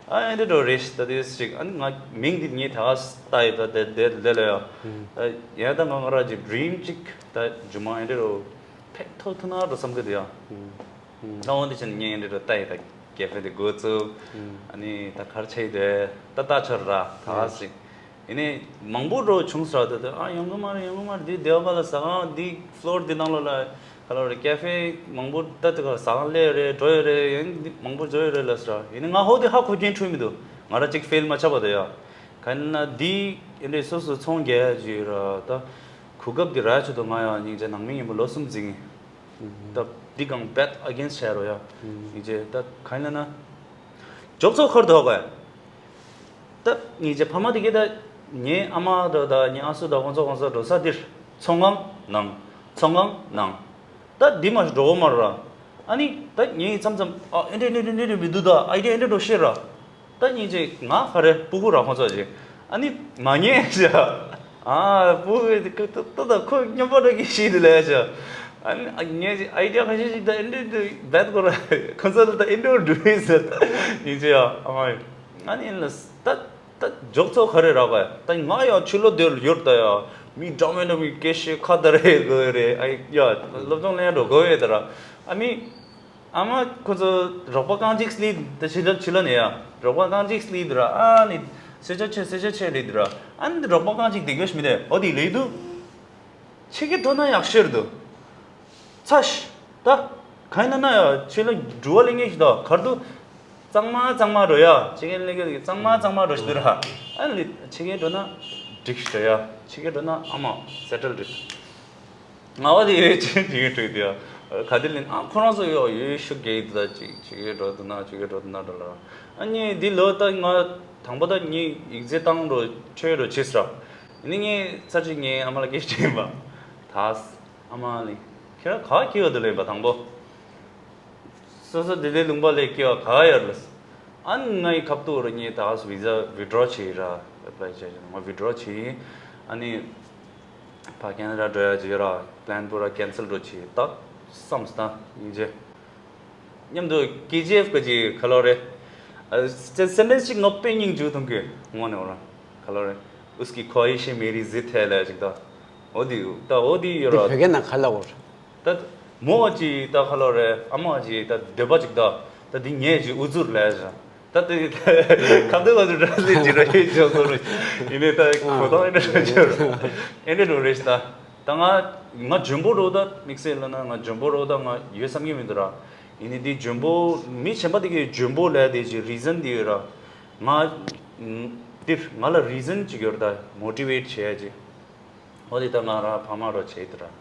ཨ་ཨེ་འདྲ་འགྲོ་རེད་ད་དེ་ཞིག་ཨ་ནི་ང་མིང་འདི་ངས་ད་ག་ལྟ་ཡི་ད་དེ་དེ་དེ་ལ་ཡ། ད་ཡ་ད་ང་ང་ར་གི་ཌི་རིམ་ཅིག་ད་ཇུ་མ་ཨེ་འདྲ་འགྲོ་ཕན་ཐོགས་ཐུབ་ན་འགྲོ་བསམ་གི་འདུག་ཡ། ད་འོ་འདི་ཕྱིན་ངས་འདི་འདྲ་ལྟ་ཡི་ད་ཀེ་ཧྥེ་འདི་འགོ་བཙུགས། ཨ་ནི་ད་གར་ཆ་ཡི་དེ་ད་ལྟ་ཆར་ར་ད་ཞིག་ཡིན་ནི་མང་པོ་འགྲོ་བྱུང་ས་ར་ད་ད་ཨ་ཡོང་གི་མ་རེད་ཡོང་གི་མ་རེད་འདི་སྡེ་བ་ལ་ཟ་ཁང་འདི་ཕློར་འདི་ནང་ལོ་ལ་ག་ལོ་རེད་ཀེ་ཧྥེ་མང་པོ་ད་དེ་ག་ཟ་ཁང་སླེབས་ཡོད་རེད་འགྲོ་ཡོད་རེད་ཡིན་འདི་མང་པོ་འགྲོ་ཡོད་རེད་ལ་ཟེར་ར་ཡིན་ནི་ང་ཧོ་འདི་ཧ་གོ་རྒྱུན་འཕྲོད་མི་འདུག་ང་ར་གཅིག་ཕེལ་མ་ཆགས་པ་ད་ཡ་ག་ཡིན་ན་འདི་ཡིན་རེད་སོ་སོ་ཚོང་རྒྱག་ཡ་ཅིག་ཡོད་ར་ད་གོ་སྐབས་འདི་ར་ཆུ་དུ་ང་ཡ་སྙིང་རྗེ་ནང་མི་ཡིན་པ་ལོ་གསུམ་འཛིན། ད་འདི་གང་bad against་བྱས་རོ་ཡ། ཡིན་རྗེས་ད་གང་ལ་ན། ཇོབ་ཚོགས་ཁར་དོག་ག་ད་ཡིན་རྗེས་ཕ་མ་དེ་གས་ད་ངའི་ཨ་མ་ད་ད་ངའི་ཨ་སུ་ད་ཁོང་ཚོ་ཁོང་ཚོ་འགྲོ་ས་འདིར་ཚོང་ཁང་ནང་ཚོང་ཁང་ནང་ད་འདི་མ་འགྲོ་གོ་མ་ར། ཨ་ནི་ད་ངས་མཚམས་མཚམས་ཨ་ཨེ་འདྲ་ཨེ་འདྲ་ཨེ་འདྲ་མི་འདུག་ད་ཨའི་ཌི་ཡ་ཨེ་འདྲ་འདྲ་བཤད་ར། ད་སྙིང་རྗེ་ང་ག་རེ་སྤུ་གུ་ར་ཁོང་ཚོ་ཅིག་ཨ་ནི་མ་ཉན་ཅིག་ཨ་སྤུ་གུ་ད་ད་ད་ཁོ་སྙོམས་པོ་འགྲོ་གི་ཤི་དུ་ལས་ཅིག་ཨ་ནི་ངས་ཅིག་ཨའི་ཌི་ཡ་ཁ་ཤས་ཅིག་ད་ཨེ་འདྲ་འདྲ་བེད་ཁོ་ར་ཁོང་ཚོ་ལ་ད་ཨེ་འདྲ་འགྲོ་ཡི་ཟེར། སྙིང་རྗེ་ཡ་ཨ་མ་ཡི་ཨ་ནི་ལ་ད། ད་འཇོག་ཚོགས་ག་རེ་རག་ག་ད་ང་ཡང་ཕྱི་ལོགས་དེར་ཡོད་ད་ཡ། མི་འདྲ་མི་འདྲ་མི་སྐད་བཤད་ཁ་ད་རེ་དགོས་རེད། ཨ་ཡ་སློབ་སྦྱོང་ལེན་འགྲོ་དགོས་ཡོད་ད་ར། ཨ་མི་ཨ་མ་ཁོ་ཚོ་རོགས་པ་རྐང་གཅིག་སླེབས་ད་ཕྱི་ལོགས་ཕྱི་ལོགས་ནས་ཡ། རོགས་པ་རྐང་གཅིག་སླེབས་ད་ར། ཨ་ནི་སེ་ཆ་ཆེ་སེ་ཆ་ཆེ་རེད་ད་ར། ཨ་ནི་རོགས་པ་རྐང་གཅིག་དེ་དགོས་མི་དེ་འོ་དེ་ལེགས་འདུག་ཕྱི་གི་འགྲོ་ན་ཡག་ཤོས་རེད་འདུག་ཚ་ཤ། ད། གང་ཡིན་ན་ན་ཡ་ཆོས་ལ་འགྲུལ་བ་ལེན་མཁན་ཞིག་ད་གར་དུ། གཙང་མ་གཙང་མ་འགྲོ་ཡ་ཆེ་གེ་ལེ་གེ་གཙང་མ་གཙང་མ་འགྲོ་ཞིག་འདུག་ར། ཨ་ལི་ཆེ་གེ་འགྲོ་ན་འགྲིག་ཤི་འགྲོ་ཡ་ཆེ་གེ་འགྲོ་ན་ཨ་མ་སེ་ཊལ་འགྲིག་ང་བ་དེ་ཡོད་ཆེ་འགྲིག་གི་འགྲིག་དེ་ཡ། ག་དེ་ལེན་ཨ་ཁོ་རང་ཚོ་ཡོད་ཡོད་ཤུགས་རྒྱག་གི་འདུག་ད་ཅིག་ཆེ་གེ་འགྲོ་འདུག་ན་ཆེ་གེ་འགྲོ་འདུག་ན་འགྲོ་ལ། ཨ་ནི་འདི་ལོ་ད་ང་དང་པོ་ད་ངས་ཡིག་ཚད་བཏང་འགྲོ་ཆོས་འགྲོ་བྱེད་སྲ། ཨ་ནི་ངས་ཚར་ཅིག་ངས་ཨ་མ་ལ་སྐད་ཆ་དྲིས་པ། ད། ཨ་མ་ལི། ཁྱེད་རང་ག་བ་སྐྱེ་བ་དུ་ལེན་པ་དང་པོ། སོ་སོ་དེ་ལས་ལུང་པ་ལས་སྐྱེ་བ་ག་བ་ཡོད་ལ། ཨ་ནི་ང་ཡི་ཁབ་ཏུ་རུ་ངས་ད་ག་སུ་བི་ཟ་ཝི་ཌི་རོ་བྱས་ར། ཨེ་པ་ལའི་བྱས་ང་ཝི་ཌི་རོ་བྱས། ཨ་ནི། ཕ་ཁེ་ན་ཌ་འགྲོ་ཡ་བྱས་ར། པི་ལན་པུ་ར་ཀེན་སལ་འགྲོ་བྱས་ད། བསམ་སྟངས་ཡིན་རྗེས། མཉམ་དུ་ཀེ་ཇི་ཨེཕ་གི་ཅིག་ག་ལོ་རེད། ཨ་སེ་སེན་ཊེན་སི་ཅིག་ངོ་དཔེ་སྙིང་རྗེ་མཐོང་གི་ངོ་ནས་འོ་ར། ག་ལོ་རེད། उसकी ख्वाहिशें मेरी ज़िद है ལབ་ཅིག་ད། འོ་དེ་ད་འོ་དེ་ཡོད་ར། འདི་བོད་སྐད་ནང་ག་ལབ་དགོས་རེད། ད་མོ་ཅིག་ད་ག་ལོ་རེད། ཨ་མ་ཅིག་ད་འདོད་པ་ཅིག་ད། ད་འདི་ངས་ཅིག་འུ་ཚུར་ལབ་ཅིག་ད་དེ་ཁ་འདོད་པ་ཚོ་འདྲ་ལས་ཅིག་ར་ཡིན་ཅོག་ཚོ་རུ། ཡིན་ནའི་ད་གོ་ཐང་ཨེ་འདྲ་ར་ཅོག་ར། ཨེ་འདྲ་རུ་རེད་ད། ད་ང་ང་འཇོན་པོ་རོ་ད་དམིགས་བསལ་ལ་ན་ང་འཇོན་པོ་རོ་ད་ང་ཡོད་བསམ་གྱི་མི་འདུག་ར། ཡིན་ནའི་འདི་འཇོན་པོ་མི་གཞན་པ་དེ་གའི་འཇོན་པོ་ལས་དེ་ཅིག་རི་ཛན་དེ་ཡོད་ར། ང་འདིར་ང་ལ་རི་ཛན་ཅིག་ཡོད་ར་ད་མོ་ཊི་ཝེཊ་བྱེད་ཡ་ཅིག་འོ་དེ་ད་ང་ར་ཕ་མ་རོ་བྱེད་དེ་ར།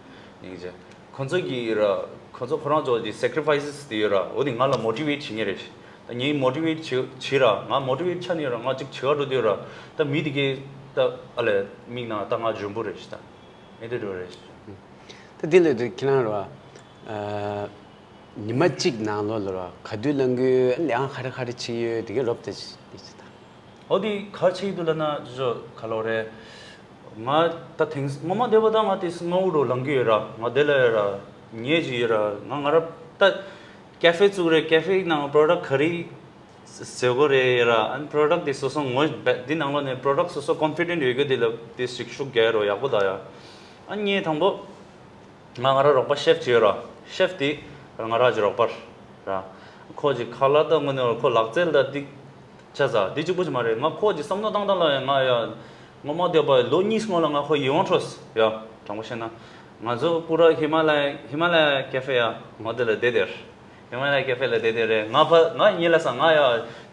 ཡིན་ཅེ། ཁོ་ཚོ་གི་ར། ཁོ་ཚོ་ཁོ་རང་ཚོ་གི་སེ་ཀ་རི་ཕའི་སི་དེ་ཡོད་ར། འོ་དེ་ང་ལ་མོ་ཊི་ཝེཊ་བྱེད་ངེས་རེད། ད་ངས་མོ་ཊི་ཝེཊ་བྱེད་བྱེད་ར་ང་མོ་ཊི་ཝེཊ་ཆགས་ནས་ཡོད་ར་ང་ཅིག་བྱེད་ག་འགྲོ་དུས་ར། ད་མི་དེ་གས་ད་ཨ་ལས་མིག་ནང་ད་ང་འཇོན་པོ་རེད་ཤི་ད། ཨེ་དེ་འགྲོ་རེད་ཤི། ད་དེ་ལས་དེ་ཁྱེད་རང་ར། ཉི་མ་གཅིག་ནང་ལོགས་ལ་ར་ག་དུས་ལངས་གི་ཡོད་ལས་ཨང་ག་རེ་ག་རེ་བྱེད་ཀྱི་ཡོད་དེ་གས་རོབ་ཏེ་ཅི་ད། འོ་དེ་ག་ཆེ་ཡི་དུ་ལ་ན་ཇོ་ག་ལོ་རེད། ང་ད་དེང་ངོ་མ་བསྡད་པ་ད་ང་དེ་སྔ་བོ་རུ་ལངས་གི་ཡོད་ར་ང་དེ་ལ་ཡོད་ར། ཉེ་ཅིག་ཡོད་ར་ང་ང་ར་ད་ཀེ་ཧྥེ་བཙུགས་རེད། ཀེ་ཧྥེ་ནང་པྲོ་ཌག་ག་རེ་བཟོ་གོ་རེད་ཡོད་ར། ཨན་པྲོ་ཌག་དེ་སོ་སོ་ངོ་འདི་ནང་ལོ་ནས་པྲོ་ཌག་སོ་སོ་ཀོན་ཕི་ཌེན་ཊ་ཡོད་གི་དེ་ལ་དེ་ཞིག་ཤུགས་རྒྱག་རོ་ཡག་པོ་ད་ཡ། ཨན་ངས་དང་པོ། ང་ང་ར་རོགས་པ་ཤེཕ་ཅིག་ཡོད་ར། ཤེཕ་དེ་ང་ར་ཅིག་རོགས་པར་ར། ཁོ་ཅིག་ཁ་ལག་ད་དངོས་གནས་ཁོ་ལག་རྩལ་ད་འདི་ཆ་ཚ་འདི་གཅིག་པུ་ཅིག་མ་རེད། ང་ཁོ་ཅིག་བསམ་བློ་བཏང་སྟངས་ལ་ཡང་ང་ཡ་ངོ་མ་བསྡད་པ་ལོ་གཉིས་སྔོན་ལ་ང་ཁོ་ཡིད་དབང་འཕྲོག་ཡ། དྲང་པོ་བཤད་ན་ང་ཚོ་པུ་ར་ཧི་མ་ལ་ཡ་ཧི་མ་ལ་ཡ་ཀེ་ཧྥེ་ཡ་ང་དེ་ལ་བསྡད་དེར། ཧི་མ་ལ་ཡ་ཀེ་ཧྥེ་ལ་བསྡད་དེ་རེད། ང་ཕ་ང་གཉིད་ལ་ས་ང་ཡ་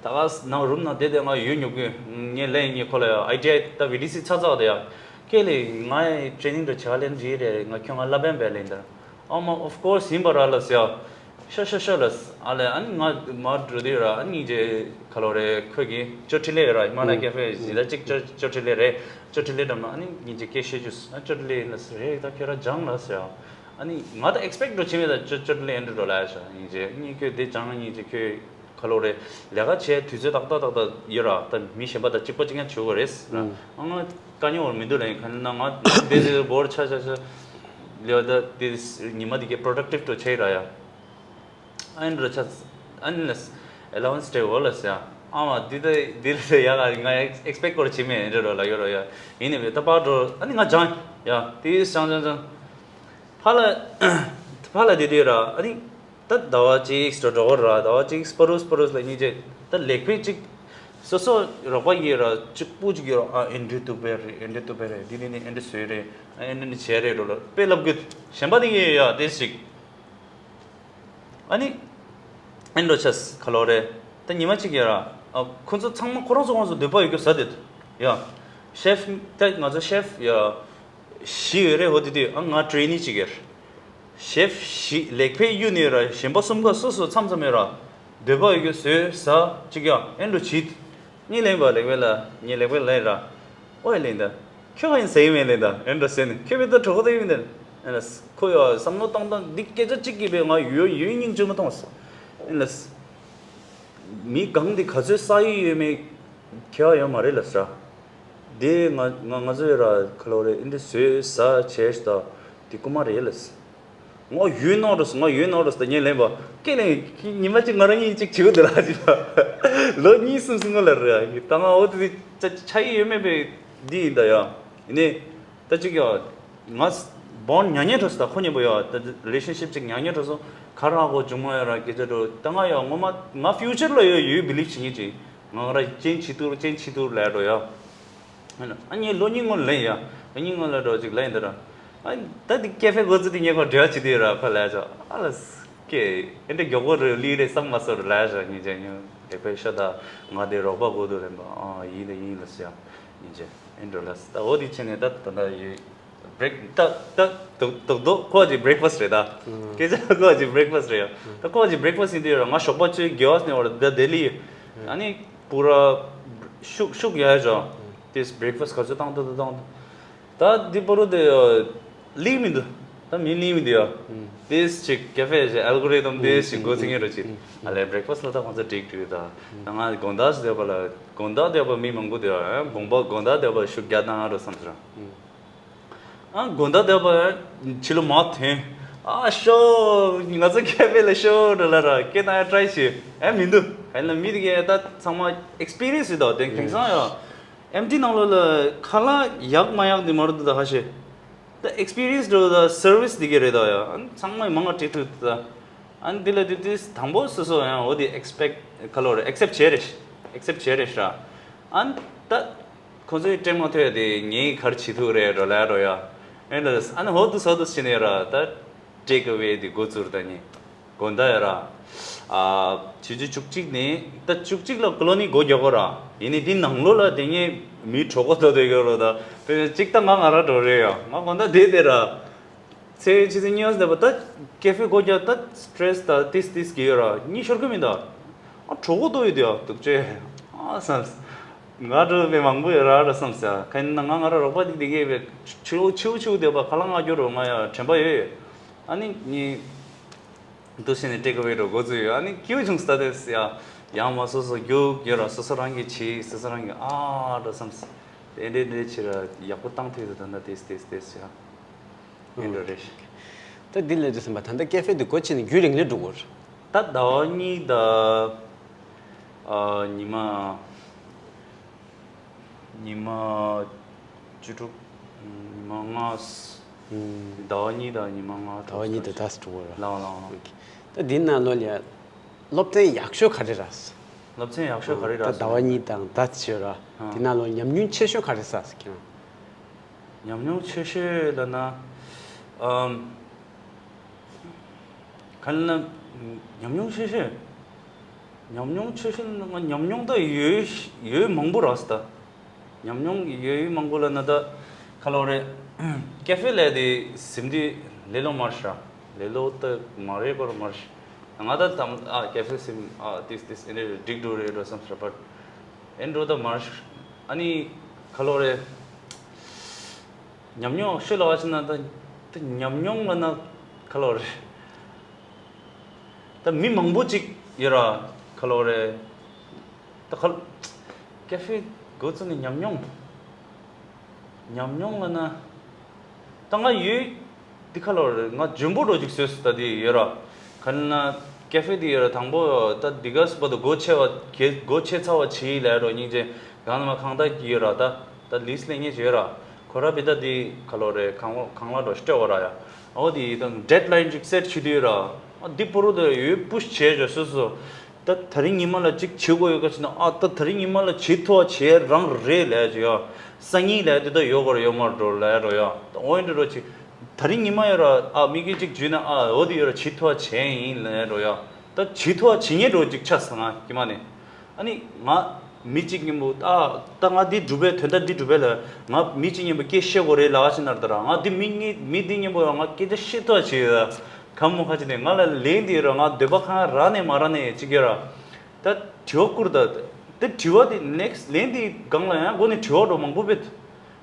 ད་ག་ནང་རུམ་ནང་བསྡད་དེ་ང་ཡོད་ཉོབ་གི་ངས་ལས་ངས་ཁོ་ལ་ཡ་ཨའི་ཊི་ཨའི་ད་བི་ཌི་སི་ཚ་ཚ་དེ་ཡ། ཁྱེད་ལས་ང་ཡི་ཊེ་ནིང་དུ་བྱ་ལེན་རེད་རེད། ང་ཁྱོད་ང་བསླབ་པ་ཡིན་པས་ལེན་དར། ཨ་མ་ཨོཕ་ཀོར་སི་ཡིན་པ་ར་ལ་ཟེར། ཤོ་ཤོ་ཤོ་ལ་ཨ་ལས་ཨ་ནི་ང་མ་འགྲོ་དུས་ར་ཨ་ནི་ཅེ་ག་ལོ་རེད། ཁོས་ཀྱི་ཅོ་ཁྲི་ལེ་ར་ཧི་མ་ལ་ཡ་ཀེ་ཧྥེ་ཟི་ལ་གཅིག་ཅོ་ཅོ་ཁྲི་ལེ་རེད། ཅོ་ཁྲི་ལེ་འགྲམ་ན་ཨ་ནི་ཉིན་གཅིག་སྐད་བཤད་རྒྱུ་ཨ་ཅོ་ཁྲི་ལེ་ཡིན་ལ་ཟེར་རེད། ད་ཁྱོད་ར་སྦྱང་ལ་ཟེར། ཨ་ནི་ང་ད་ཨེག་སི་པེག་འགྲོ་བྱེད་མེད། ད་ཅོ་ཅོ་ཁྲི་ལེ་ཨེ་འགྲོ་འགྲོ་ལ་ཡ་ཤ་ཉིན་གཅིག་ཉིན་ཁྱོད་དེ་སྦྱང་ན་ཉིན་གཅིག་ཁྱོད། ག་ལོ་རེད། ལས་ཀ་བྱས་དུས་ཚོད་ཏག་ཏག་ཏག་ཏག་ཡོད་ར། ད་མི་གཞན་པ་དང་གཅིག་པ་གཅིག་རྐྱང་བྱེད་དགོས་རེད་ཟེར། ཨང་། དཀའ་རྙོག་བར་མི་འདུག་ལ་ཡིན་ག་ན་ང་དེ་དེ་བོར་ཆ་ཆ་ཆ་ལེ་བ་ད་དེ་ཉི་མ་དེ་གའི་པྲོ་ཌག་ཊིབ་ཏུ་བྱས་ར་ཡ། ཨ་ནི་ར་ཆ་ཨ་ནི་ལ་ཨེ་ལ་ཝན་སི་སྤྲད་འོ་ལ་ཟེར་ཡ། ཨ་མ་དེ་ད་དེ་ལ་ཡ་ང་ང་ཨེག་སི་པེག་སྐོར་བྱེད་མེད་འདྲ་རོ་ལ་ཡོད་རོ་ཡ། ཡིན་ནི་བས་ད་པར་འགྲོ་ཨ་ནི་ང་སྦྱང་ཡ་དེ་སྦྱང་སྦྱང་སྦྱང་། ཕ་ལ་ཕ་ལ་དེ་དུས་ར་ཨ་ནི། ད་ཟླ་བ་གཅིག་སྤྲོ་འགྲོ་གི་ར། ཟླ་བ་གཅིག་སྤ་རོ་སྤ་རོ་ལ་གཉིས་རྗེས་ད་ལེགས་སྤེལ་གཅིག་སོ་སོ་རོགས་པ་ཡིན་ར་གཅིག་པུ་གཅིག་ཡོད་ར། ཨ་ཨེ་འདྲ་འདུག་པས་རེད། ཨེ་འདྲ་འདུག་པས་རེད། འདི་འདི་ནི་ཨེ་འདྲ་བཟོས་རེད། ཨ་ཨེ་འདྲ་ནི་བྱས་རེད་འགྲོ་ལ་དཔེ་ལབ་གི་གཞན་པ་དེ་ཡིན་ཡ་དེ་ཞིག་ཨ་ནི་ཨེ་འགྲོ་ཆས་ག་ལོ་རེད། ད་ཉི་མ་གཅིག་ཡོད་ར། ཨ་ཁོ་ཚོ་ཚང་མ་ཁོ་རང་ཚོ་ཁོ་རང་ཚོ་འདོད་པ་ཡོད་རྒྱུ་ཟ་དེ་ཡ། ཤེཕ་ད་ང་ཚོ་ཤེཕ་ཡ། བཞི་ཡོད་རེད། འོ་དེ་དུས་ཨ་ང་ཊེ་རེ་ནི་གཅིག་ཡོད། ཤེཕ་བཞི་ལེགས་སྤེལ་གཡུག་ནས་ར་གཞན་པ་གསུམ་ཀ་སོ་སོ་མཚམས་མཚམས་ཡོད་ར། འདོད་པ་ཡོད་རྒྱུ་བཟོས་ཟ་གཅིག་ཡ་ཨེ་འགྲོ་བྱེད། གཉིད་ལེན་པ་ལེགས་པས་ལ་ངས་ལེགས་པས་ལེན་ར། ཨོ་ཡ་ལེན་ད། ཁྱོད་ཧ་ཡིན་ཟེར་ཡིན་མེད་ལེན་ད་ཨེ་འགྲོ་ཟེར་ནས་ཁྱོད་བེ་ད་གྲོགས་ད་ཡིན་མེད་ད། ཨེ་ལ་ཁོ་ཡ་བསམ་བློ་བཏང་སྟངས་འདི་སྐད་ཆ་གཅིག་གིས་པས་ང་ཡོད་ཡོད་སྙིང་རྗེ་མ་མཐོང་སོང་། ཨེ་ལ་མི་གང་འདི་ག་ཚོད་ས་ཡི་ཡོད་མེད་ཁྱད་པར་ཡོད་མ་རེད་ལ་ས། དེ་ང་ང་ང་ཚོས་ར་ཁ་ལོ་རེད་ཨེ་འདི་བཟོས་ཟ་བྱས་ཤི་ད་དེ་རྐུ་མ་རེད་ལ་ས། ང་ཡོད་ནོ་རེད་ང་ཡོད་ནོ་རེད་ད་ངས་ལན་པ་སྐད་ལན་ཉི་མ་གཅིག་ང་རང་གཉིས་གཅིག་བྱེད་དགོས་འདུག་ལ་ཅི་ལ་ལོ་གཉིས་གསུམ་གསུམ་ལ་རེད་ད་ང་འོ་དེ་ཆ་ཆ་ཡི་ཡོད་མེད་པའི་འདི་ཡིན་ད་ཡ་ཡིན་ནི་ད་ཅིག་ཡ། ང་བོན་ཉག་ཉག་འགྲོ་སོང་ད་ཁོ་གཉིས་པོ་ཡོད་ད་རི་ལེ་ཤན་ཤིབ་ཅིག་ཉག་ཉག་འགྲོ་སོང་ཁ་རག་གོ་འབྱུང་མ་ཡོད་ར་སྐད་ཆ་འགྲོ་ད་ང་ཡོད་ངོ་མ་ང་ཕིའུ་ཅར་ལ་ཡོད་ཡོད་བི་ལིབ་བྱེད་ཉེ་ཅིག་ང་ར་ཅན་ཆི་ཐུར་ཅན་ཆི་ཐུར་ལས་འགྲོ་ཡ། ཨ་ངས་ལོ་གཉིས་སྔོན་ལེན་ཡ་ལོ་གཉིས་སྔོན་ལ་འགྲོ་ཅིག་ལེན་འདི་ར། ཨ་ད་འདི་ཀེ་ཧྥེ་གོ་ཚུལ་དེ་ངས་ཁོ་འབྲེལ་བ་བྱེད་དུས་ར་ཁོ་ལས་ཆོག་ཨ་ལ་ཀེ་ཨེ་འདྲ་མགྱོགས་པོ་རེད་ལི་རེད་བསམ་མ་སོར་ལས་ཆོག་ཉིན་ཅན་ཉོ་དེ་ཁོས་ཤོད་ད་ང་དེ་རོགས་པ་གོ་དུ་ལེན་པ་ཨ་ཡིན་ད་ཡིན་ལ་ཟེར་ཡ་ཉིན་ཅན་ཨེ་འགྲོ་ལ་ད་འོ་དེ་ཕྱིན་ནས་ད་ད་ད་ཡོད། བྷི་རེག་ཏག་ཏག་ཏག་ཏག་ཏག་ཁོ་ཅི་བྷི་རེག་ཕ་སི་རེད་ད། སྐད་ཆ་ཁོ་ཅི་བྷི་རེག་ཕ་སི་རེད་ཡ། ད་ཁོ་ཅི་བྷི་རེག་ཕ་སི་ཡིན་དུས་ཡོད་ར་ང་ཞོགས་པ་ཆུ་དགེ་བ་སི་ནས་བར་ད་ལྡི་ལི་ཡོད། ཨ་ནི་པུ་ར་ཤུག་ཤུག་ཡ་ཡ་ཅོ། དེས་བྷི་རེག་ཕ་སི་ག་ཚོད་བཏང་ཏོ་ཏོ་བཏང་ཏོ། ད་འདི་པོ་རུ་དེ་ལིག་མི་འདུག་ད་མི་ལིག་མི་འདུག་ཡ། དེས་ཅིག་ཀེ་ཧྥེ་ཞེ་ཨལ་གོ་རི་དམ་དེས་ཅིག་འགོ་ཚིག་ངེ་རུ་ཅིག་ཨ་ལས་བྷི་རེག་ཕ་སི་ལ་ད་ཁོང་ཚོ་འགྲིག་འགྲིག་ད། ད་ང་དགོང་དག་ཞིག་བསྡད་པ་ལ་དགོང་དག་བསྡད་པ་མི་མང་པོ་དེ་ཡ་དགོང་པ་དགོང་དག་བསྡད་པ་ཤུག་རྒྱ་བཏང་རུ་བསམ་ཟེར། ཨ་དགོང་དག་བསྡད་པ་ཕྱི་ལོ་མ་ཐོན། ཨ་ཤོ་ང་ཚོ་ཁེ་ཕེ་ལ་ཤོ་འགྲོ་ལ་ར་སྐད་བཏང་ཡ་ཊ་རའི་བྱེད་ཨེ་མི་འདུག་ཨེ་ལ་མི་དེ་གས་ད་ཚང་མ་ཨེག་སི་པི་རི་ཡན་སི་ཡོད་དོ་དེ་དེང་སང་ཡ་ཨེམ་ཊི་ནང་ལོགས་ལ་ཁ་ལག་ཡག་མ་ཡག་དེ་མ་རུ་འདུག་ད་ཧ་ཤེ་ད་ཨེག་སི་པི་རི་ཡན་སི་འགྲོ་ད་སར་ཝི་སི་དེ་གས་རེད་ད་ཡ་ཨ་ཚང་མ་མང་ང་བྲིས་ཐུབ་ད། ཨ་ནི་འདི་ལ་དེ་དུས་དང་པོ་སོ་སོ་ཡང་འོ་དེ་ཨེག་སི་པེག་ཁ་ལོ་རེ་ཨེག་སེབ་བྱས་རེད་ཤག་ཨེག་སེབ་བྱས་རེད་ཤག་ཨ་ནི་ད་ཁོ་ཚོའི་སྤྲད་མ་ཐུབ་ཡ་དེ་ངས་ག་རེ་བྱེད་ཐུབ་རེད་འགྲོ་ལ་འགྲོ་ཡ། ཨེ་འདྲ་ཨ་ནི་ཧོ་དུ་སོ་དུ་ཕྱིན་ནས་ར་ད་ཊེག་ཨ་ཝེ་དེ་འགོ་བཙུགས་ད་ནི་དགོང་དག་ཡ་ར། ཨ་ཆུ་ཚོད་བཅུ་གཅིག་ནས་ད་བཅུ་གཅིག་ལ་ཀོ་ལོ་ནི་སྒོ་རྒྱག་གོ་ར། ཡིན་ནའི་དེ་ནང་ལོགས་ལ་དེ་ངས་མི་གྲོགས་པོ་ཐོག་དེ་གོ་རོ་ད་དེ་གཅིག་ད་ང་ང་ར་འགྲོ་རེད་ཡ་ང་དགོང་དག་དེ་དེ་ར། ཚེ་ཕྱི་ཚེ་གཉིས་པ་ད་ཀེ་ཧྥེ་སྒོ་རྒྱག་ད་སི་ཊེ་རེ་སི་ད་ཏིས་ཏིས་གི་ཡོད་ར་གཉིད་ཤོར་གི་མིན་ད། ཨ་གྲོགས་པོ་ཏོ་ཡོད་དེ་ཡ་སྡུག་ཅེ། ཨ་བསམས། ང་འགྲོ་བའི་མང་པོ་ཡོད་ར་ར་བསམས་ཡ་ཁ་ཡིན་ན་ང་ང་ར་རོགས་པ་དེ་དེ་གས་བས་ཆུ་ཆུ་ཆུ་དེ་བ་ཁ་ལག་ང་རྒྱུ་རོ་ང་ཡ་དྲན་པ་ཡོད་ཡོད། ཨ་ནི་ངས་འདུག་བྱས་ནས་ཊེག་ཨ་ཝེ་རོ་འགོ་བཙུགས་ཡོད་ཨ་ནི་སྐྱིད་པོ་བྱུང་སྟ་དེ་ཡ་ཡང་མ་སོ་སོ་རྒྱུག་ཡོད་ར་སོ་སོ་རང་གི་བྱེད་སོ་སོ་རང་གི་ཨ་ར་བསམས། དེ་འདྲས་འདྲས་བྱེད་ར་ཡག་པོ་བཏང་ཐུབ་ད་ད་ད་དེས་དེས་དེས་ཡ། ཡིན་འགྲོ་རེད། ད་འདི་ལས་དུ་ཟིན་པ་ད་ལྟ་ཀེ་ཧྥེ་འདི་སྒོ་ཕྱེ་ནས་རྒྱུན་རིང་ལས་འགྲོ་གི་རེད། ད་ཟླ་བ་གཉིས་དང་ཨ་ཉི་མ་ཉི་མ་བཅུ་དྲུག་ཉི་མ་ལྔ། ཟླ་བ་གཉིས་དང་ཉི་མ་ལྔ་ཟླ་བ་གཉིས་དང་ཟླ་དྲུག་ར། ལའོ་ལའོ་ལའོ། ད་འདི་ནང་ལོ་ལ་སློབ་ཚན་ཡག་ཤོས་ག་རེ་ར། སློབ་ཚན་ཡག་ཤོས་ག་རེ་ར། ད་ཟླ་བ་གཉིས་དང་ཟླ་བྱས་ར། ཨ། འདི་ནང་ལོ་ཉམས་མྱོང་ཆེ་ཤོས་ག་རེ་ས་ཟེར་ཁྱེད་རང་། ཉམས་མྱོང་ཆེ་ཤོས་ལབ་ན། ཨམ། ག་ལབ་ན། ཉམས་མྱོང་ཆེ་ཤོས། ཉམས་མྱོང་ཆེ་ཤོས་ལབ་ན་ང་ཉམས་མྱོང་ད་ཡོད་ཡོད་མང་པོ་རག་སོང་ད། ཉམས་མྱོང་ཡོད་ཡོད་མང་པོ་ལབ་ན་ད། ག་ལབ་རེད། ཀེ་ཧྥེ་ལབ་དེ་ཟིན་དུས་ལེ་ལོ་མར་ཤ། ལེ་ལོ་ད་མ་རེད་གོ་ར་མར་ཤ། ང་ད་དམ་ཨ་ཀེ་ཧྥེ་ཟིན་ཨ་ཏིས་ཏིས་ཨེ་འདྲ་འགྲིག་འགྲོ་རེད་འགྲོ་བསམ་ཤ་བར། ཨེ་འགྲོ་ད་མར་ཤ། ཨ་ནི་ག་ལབ་རེད། ཉམས་མྱོང་ཤོད་ལ་བ་ཕྱིན་ན་ད་ད་ཉམས་མྱོང་ལབ་ན་ག་ལབ་རེད། ད་མི་མང་པོ་ཅིག་ཡོད་ར་ག་ལབ་རེད། ད་ག་ལབ་ཀེ་ཧྥེ་འགོ་བཙུགས་ནས་ཉམས་མྱོང་ཉམས་མྱོང་ལབ་ན་ད་ང་ཡོད་འདི་ག་ལབ་རེད། ང་འཇོན་པོ་འགྲོ་ཅིག་བཟོས་སོང་ད་འདི་ཡོད་ར། ག་ལབ་ན་ཀེ་ཧྥེ་འདི་ཡོད་ར། དང་པོ་ད་འདི་ག་སུ་བ་དུ་སྒོ་ཕྱེ་བ་གེ་སྒོ་ཕྱེ་ཚར་བ་བྱེད་ལས་རོ་སྙིང་རྗེ་གང་ལ་མ་གང་ལྟར་གྱི་ཡོད་ར། ད་ད་ལིས་ལེན་ངེས་བྱོས་ར། ཁོ་ར་བི་ད་འདི་ག་ལབ་རེད། གང་ལོ་གང་ལ་འགྲོ་སྤྲད་བ་ར་ཡ། ཨོ་འདི་དང་ཌེཌ་ལའིན་ཅིག་སེཊ་བྱེད་དུས་ར། ཨ་འདི་པོ་རུ་ད་ཡོད་པུཤ་བྱས་བྱོས་སོ་སོ། ད་ད་རིང་ཉི་མ་ལ་ཅིག་བྱེད་དགོས་ཡོད་ག་ཕྱིན་ན་ཨ་ད་ད་རིང་ཉི་མ་ལ་བྱེད་ཐུབ་བ་བྱེད་རང་རེད་ལས་ཅི་ཡ། སང་ཉིན་ལས་དེ་ད་ཡོད་ག་ར་ཡོད་མ་འགྲོ་ལས་རོ་ཡ། ད་ཨོ་ཡིན་འགྲོ་རོ་ཅིག་ད་རིང་ཉི་མ་ཡོད་ར་ཨ་མི་གིས་ཅིག་བརྗོད་ན་ཨ་འོ་དེ་ཡོད་ར་བྱེད་ཐུབ་བ་བྱས་ཡིན་ལས་རོ་ཡ། ད་བྱེད་ཐུབ་བ་བྱེད་ཉེ་འགྲོ་ཅིག་ཆགས་སོང་ང་ཀྱི་མ་ནི། ཨ་ནི་ང་མི་གཅིག་མཉམ་པོ་ཨ་ད་ང་འདི་སྒྲུབ་པའི་དོན་དག་འདི་སྒྲུབ་པའི་ལ་ང་མི་གཅིག་མཉམ་པོ་སྐད་བཤད་དགོས་རེད་ལ་ཕྱིན་ན་ད་ར་ང་འདི་མི་གཉིས་མི་འདི་མཉམ་པོ་ང་སྐད་ཆ་བཤད་ཐུབ་བྱེད་ཡོད་ད། གམ་མོ་ཁ་ཅིག་ནས་ང་ལ་ལན་འདི་ར་ང་འདོད་པ་ཁང་ར་ནས་མ་ར་ནས་ཅིག་ཡོད་ར། ད་དྲི་བ་བསྐུར་ད། དེ་དྲི་བ་དེ་ནེག་སི་ལན་འདི་སྒང་ལ་ཡང་སྒོ་ནས་དྲི་བ་འགྲོ་མང་པོ་བེད།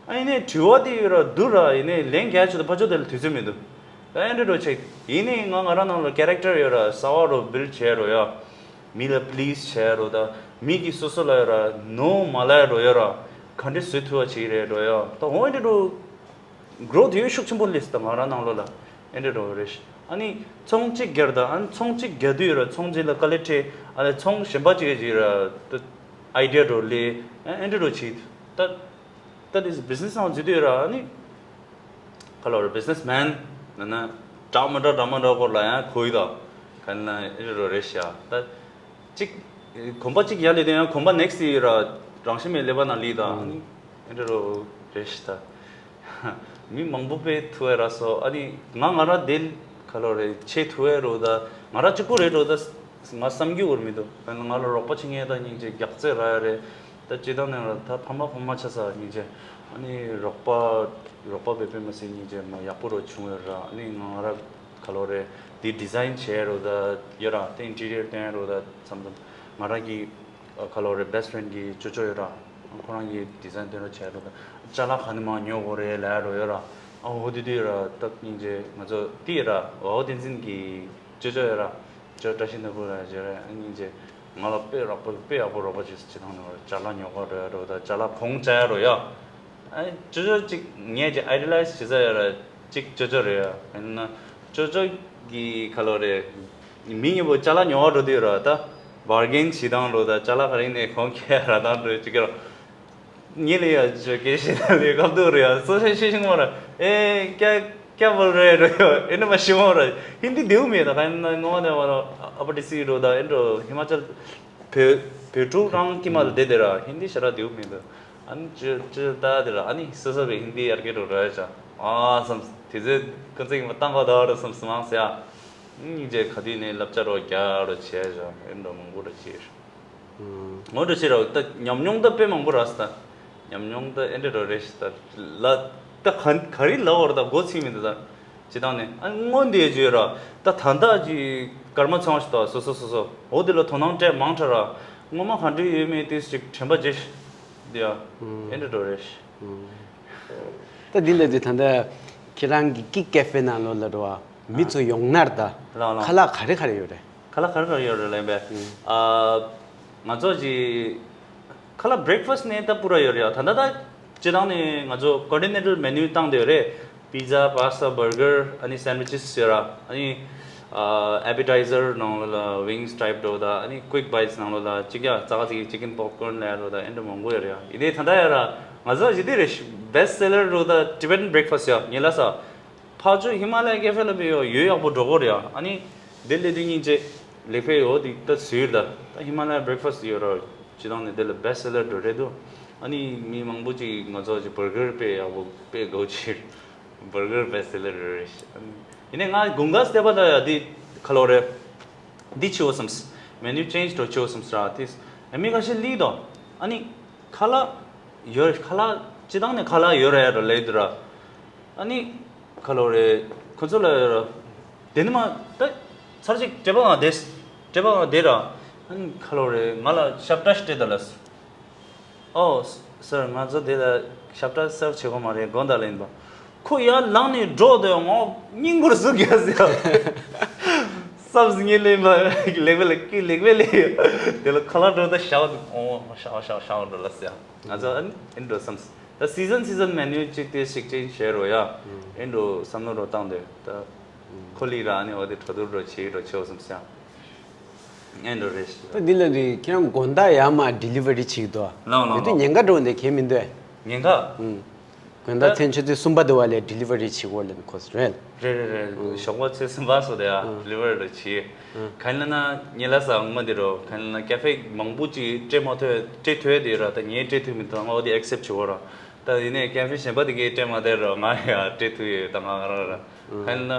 ཨ་ཡིན་ནའི་དྲི་བ་དེ་ཡོད་ར་འདུག་ར། ཡིན་ནའི་ལན་རྒྱག་ཆེད་དུ་ཕར་ཕྱོགས་དེ་ལ་དུས་ཚོད་མི་འདུག་ད་ཨེ་འདྲ་འགྲོ་ཆེ། ཡིན་ནའི་ང་ང་རང་ནང་ལ་ཀེ་རེག་ཊར་ཡོད་ར། གསར་བ་རོ་བིལ་བྱས་རོ་ཡ། མི་ལ་པི་ལིས་བྱས་རོ། ད་མི་གི་སོ་སོ་ལ་ཡོད་ར་ནོ་མ་ལ་ཡ་རོ་ཡོད་ར། ག་འདྲ་བཟོ་ཐུབ་པ་བྱེད་ཀྱི་རེད་རོ་ཡ། ད་འོ་ཨེ་འདྲ་འགྲོ། གྷི་རོ་ཐི་ཡོད་ཤུགས་ཆེན་པོ་སླེབས་སོང་ད་ང་རང་ནང་ལོགས་ལ། ཨེ་འདྲ་འགྲོ་རེད། ཨ་ནི་ཚོང་གཅིག་རྒྱག་ད་ཨ་ནི་ཚོང་གཅིག་རྒྱག་དུས་ར་ཚོང་གཅིག་ལ་དཀའ་ལས་འཕྲད། ཨ་ནི་ཚོང་གཞན་པ་གཅིག་གིས་ར་ད་ཨའི་ཌི་ཡ་འགྲོ་ལས། ཨེ་འདྲ་འགྲོ་བྱེད་ད། ད་དེ་བི་ཛི་ནེ་སི་ནང་འཛུལ་དུས་ར་ཨ་ནི་ཁ་ལོ་ར་བི་ཛི་ནེ་སི་མེན་ན་ན་འདྲ་མི་འདྲ་འདྲ་མི་འདྲ་སྐོར་ལ་ཡང་གོ་ཡི་ད། ག་ན་ཨེ་འདྲ་འགྲོ་རེད་ཤག་ད། གཅིག་གོམ་པ་གཅིག་ཡར་སླེབས་དུས་ཡང་གོམ་པ་ནེག་སི་ཡི་ར་རང་བཞིན་མེད་ཀླད་པ་ནང་སླེབས་ད། ཨ་ནི་ཨེ་འདྲ་རོ་རེད་ཤི་ད། མི་མང་པོ་དཔེ་ཐུག་ཡ་ར་སོ། ཨ་ནི་ང་ང་ར་དེ་ཁ་ལོ་རེ་ཆེ་ཐུག་ཡ་རོ་ད། ང་ར་གཅིག་པུ་རེད་རོ་ད། ང་བསམ་རྒྱུ་བོར་མི་འདུག་ང་ལ་རོགས་པ་བྱེད་མཁན་ད་སྙིང་རྗེ་རྒྱག་རྩེ་ར་ཡ་རེད། ད་སྤྱི་བཏང་ནས་ར་ད་ཕ་མ་ཕ་མ་ཆ་ས་སྙིང་རྗེ། ཨ་ནི་རོགས་པ་རོགས་པ་བེ་བེ་མ་སི་སྙིང་རྗེ་མ་ཡག་པོ་རོ་བྱུང་ཡོད་ར། ཨ་ནི་ང་ང་ར་ཁ་ལོ་རེ་དེ་ཌི་ཛའིན་བྱས་རོ་ད་ཡོད་ར། དེ་ཨིན་ཊི་རི་ཡར་སྟོན་རོ་ད་མཚམས་མཚམས་ང་རང་གི་ཁ་ལོ་རེ་བེ་སི་ཊི་ཕི་རེན་ཌི་གི་ཅོ་ཅོ་ཡོད་ར། ཁོ་རང་གི་ཌི་ཛའིན་སྟོན་རོ་བྱས་རོ་ད་ཅ་ལག་ག་ནས་མ་ཉོ་དགོས་རེད་ལབ་རོ་ཡོད་ར། ཨ་འོ་དེ་དུས་ར་ད་སྙིང་རྗེ་ང་ཚོ་དེ་ཡོད་ར་འོ་བདེན་འཛིན་གི་ཅོ་ཅོ་ཡོད་ར། ཅོ་བཀྲ་ཤིས་ནོར་བུ་ར་ཅོ་ར་ཨ་སྙིང་རྗེ། ང་ལ་དཔེ་རག་པོ་དཔེ་ཡག་པོ་རོགས་པ་བྱེད་སུ་བྱེད་སྟངས་ནི་བར་ཅ་ལག་ཉོ་ག་འགྲོ་ཡ་འགྲོ་ད་ཅ་ལག་གོང་བཅའ་ཡ་འགྲོ་ཡ། ཨ་ཅོ་ཅོ་གཅིག་ངས་ཅིག་ཨའི་ཌི་ཡ་ལའི་ཛི་བྱེད་ས་ཡ་ར་གཅིག་ཅོ་ཅོ་རེད་ཡ། ཡིན་ན་ཅོ་ཅོ་གི་ཁ་ལོ་རེད། མི་གཉིས་པོ་ཅ་ལག་ཉོ་ག་འགྲོ་དུས་ར་ད་བར་གེན་བྱེད་སྟངས་འགྲོ་ད་ཅ་ལག་ག་རེ་ནས་གོང་ཁེ་ཡ་ར་ད་འགྲོ་ཅིག་ག་ར། ངེད་ལ་ཡ་ཇོ་ཀེ་ཤེ་ན་ལས་ཀ་འདུག་རེད་ཡ། སོ་ཤ་ཤེ་ཤིང་མོ་ར་ཨེ་ཀྱ་ཀྱ་བོལ་རེད་རེད་ཡ། ཨེ་ནི་མ་ཤི་མོ་ར་ཧིན་དི་དེའུ་མེད་ད། ག་ཡིན་ན་ངོ་མ་ནས་མ་ར་ཨ་པ་ཏི་སི་རོ་ད་ཨེ་འགྲོ་ཧི་མ་ཅལ་བོད་བོད་ཕྲུག་རང་ཀི་མ་ལ་བསྡད་དེ་ར་ཧིན་དི་ཤ་ར་དེའུ་མེད་ད། ཨ་ནི་ཅི་ཅི་ད་དེ་ར་ཨ་ནི་སོ་སོ་བའི་ཧིན་དི་ཡར་གེ་རོ་ར་ཡ་ཅ་ཨ་བསམ་དེ་ཚེ་ཀུན་ཚེ་མ་བཏང་ག་ད་ར་བསམ་སི་མང་སི་ཡ། སྙིང་རྗེ་ག་དུས་ནས་བསླབ་བྱ་རོ་རྒྱ་རོ་བྱས་ཅ་ཨེ་འགྲོ་མང་པོ་རོ་བྱས། ངོ་འདྲ་ཆེ་ར་ད་ཉམས་མྱོང་ད་དཔེ་མང་པོ་རག་སོང་ད། ཉམས་མྱོང་ད་ཨེ་འདྲ་རོ་རེ་ཞིག་ད་ལ་ད་ག་ག་རེ་ལབ་བར་ད་མགོ་ཚིག་མི་འདུག་ད། སྤྱི་བཏང་ནས་ཨ་སྔོན་དེ་བརྗོད་ར་ད་ད་ལྟ་གི་སྐར་མ་ཚང་ཞིག་ད་སོ་སོ་སོ་སོ་འོ་དེ་ལ་དོ་སྣང་སྤྲད་མང་དྲགས་ར་སྔོན་མ་ག་འདྲ་ཡོད་མེད་དེ་ཞིག་དྲན་པ་བརྗེད་ཤིག་དེ་ཡ་ཨེ་འདྲ་རོ་རེ་ཞིག་ད་འདི་ལ་དེ་ད་ལྟ་ཁྱེད་རང་གི་ཀི་ཀེ་ཧྥེ་ནང་ལོགས་ལ་འགྲོ་བ་མི་ཚོ་ཡོང་ན་ད་ལགས་ལགས། ཁ་ལག་ག་རེ་ག་རེ་ཡོད་རེད། ཁ་ལག་ག་རེ་ག་རེ་ཡོད་རེད་ལབ་པས། ཨ་ང་ཚོ་གི་ཁ་ལག་བྷི་རེག་ཕ་སི་ནས་ད་པུ་ར་ཡོད་རེད་ཡ། ད་ད་ད་སྤྱི་བཏང་ནས་ང་ཚོ་ཀོན་ཊི་ནེན་ཊལ་མེ་ནུ་བཏང་བསྡད་ཡོད་རེད། པི་ཛ་པ་སི་ཊ་བར་གར་ཨ་ནི་སེན་ཝི་ཆི་སི་ཡོད་ར་ཨ་ནི་ཨ་ཨེ་པི་ཊའི་ཛར་ནང་ལོགས་ལ་ཝིང་སི་ཊའིབ་འགྲོ་ད་ཨ་ནི་ཀུ་ཝིག་བྷའི་ཊི་སི་ནང་ལོགས་ལ་ཅིག་ཡ་ཙག་ཙིག་ཅི་ཀེན་པོབ་ཀོརན་ལ་ཡ་འགྲོ་ད་ཨེ་འདྲ་མང་པོ་ཡོད་རེད་ཡ། ཡིན་ནའི་ད་ད་ཡ་ར་ང་ཚོ་གི་དེ་རེད་བྷེ་སི་ཊི་སེ་ལར་འགྲོ་ད་ཊི་བེ་ཊན་བྷི་རེག་ཕ་སི་ཡ་ངེད་ལ་ས། ཕར་ཕྱོགས་ཧི་མ་ལ་ཡ་ཀེ་ཧྥེ་ལ་བས་ཡོད་ཡོད་ཡག་པོ་འགྲོ་གོ་རེད་ཡ། ཨ་ནི་དེ་ལས་དེ་སྙིང་རྗེ་ལེགས་ཕེ་ཡོད་དེ་ད་ཟུར་ད་ད་ཧི་མ་ལ་ཡ་བྷི་རེག་ཕ་སི་ཡོད་ར་སྤྱི་བཏང་ནས་དེ་ལ་བྷེ་སི་ཊི་སེ་ལར་འགྲོ་རེད་འདུག་ཨ་ནི་མི་མང་པོ་ཅིག་ང་ཚོ་ཅིག་བར་གར་དཔེ་ཡག་པོ་དཔེ་དགའ་ཆེ་བར་གར་བྷེ་སི་ཊི་སེ་ལར་རེད་ཤག་ཨ་ནི་ཡིན་ནའི་ང་དགུན་ཁ་སྟེ་པ་ད་ཡ་དེ་ཁ་ལོ་རེད། འདི་ཆེའོ་བསམས། མེ་ནུ་ཅེན་ཇི་འགྲོ་ཆེའོ་བསམས་ར་དེ། མི་ཁ་ཤས་ལི་དོ། ཨ་ནི། ཁ་ལག་ཡོད་ཁ་ལག་སྤྱི་བཏང་ནས་ཁ་ལག་ཡོད་ར་ཡ་ར་ལེ་དུ་ར། ཨ་ནི། ཁ་ལོ་རེ། ཁོ་ཚོ་ལ་ཡོད་ར། དེ་ནི་མ། ད། ཚར་གཅིག་སྤྲད་པ་ང་དེ། སྤྲད་པ་ང་དེ་ར། ཨ་ནི་ཁ་ལོ་རེ་ང་ལ་ཞབས་ཏྲ་ཞིག་སྤྲད་ད་ལ། ཨོ། སར་ང་ཚོ་དེ་ལ་ཞབས་ཁྲ་སར་བྱེད་དགོས་མ་རེད་དགོང་དག་ལ་ཡིན་པ། ཁོ་ཡར་ལངས་ནས་འགྲོ་དུས་ངོ་སྙིང་ཁུར་ཟུག་རྒྱག་ཟེར། སབ་ཟིན་ངེས་ལེན་པ་ལེགས་པས་ལེགས་ཀི་ལེགས་པས་ལེགས། དེ་ལ་ཁ་ལག་འགྲོ་ད་ཤའོ་འདུག་ཨོ་ཤའོ་ཤའོ་ཤའོ་འགྲོ་ལ་ཟེར། ང་ཚོ་ཨ་ནི་ཨེ་འགྲོ་བསམ། ད་སི་ཛན་སི་ཛན་མེ་ནུ་གཅིག་དེ་ཞིག་ཅིག་བྱས་རོ་ཡ། ཨེ་འགྲོ་བསམ་བློ་རོ་བཏང་དུས་ད། ཁོ་ལི་ར་ཨ་ནི་འོ་དེ་གྲོ་དུར་རོ་བྱེད་རོ་ཆེའོ་བསམ་ཟེར། ཨེ་འགྲོ་རེད་ཤི། ད་འདི་ལ་རེད་ཁྱེད་རང་དགོང་དག་ཡར་མར་ཌི་ལི་ཝ་རི་བྱེད་ཀྱི་འདུག་ལའོ་ལའོ་དེ་དུས་ལའོ། ཉེན་ཁ་འགྲོ་འདི་གས་མི་འདུག་ཉེན་ཁ། ཨུམ། དགོང་དག་ད་མཚན་ཆུ་ཚོད་གསུམ་པ་དུ་བ་ལས་ཌི་ལི་ཝ་རི་བྱེད་དགོས་ལབ་ཁོ་རེད། རེད་རེད་རེད། ཨུམ། ཞོགས་པ་ཚེས་གསུམ་པ་སོ་དེ་ཡ་ཨུམ། ཌི་ལི་ཝ་རི་རུ་བྱེད། ཨུམ། ག་ལ་ན་ཉེ་ལ་ས་ངོ་མ་དེ་རོ་ག་ལ་ན་ཀ་ཧྥེ་མང་པོ་ཅིག་སྤྲད་མ་ཐུབ་སྤྲད་ཐུབ་དེ་ར་ད་ངས་སྤྲད་ཐུབ་མི་འདུག་ང་འོ་དེ་ཨེག་སེབ་བྱེད་དགོས་ར། ད་ཡིན་ནའི་ཀ་ཧྥེ་གཞན་པ་དེ་གས་སྤྲད་མ་དེ་རོ་ང་ཡ་སྤྲད་ཐུབ་ཡོད་ད་ང་རང་ར། ག་ལ་ན།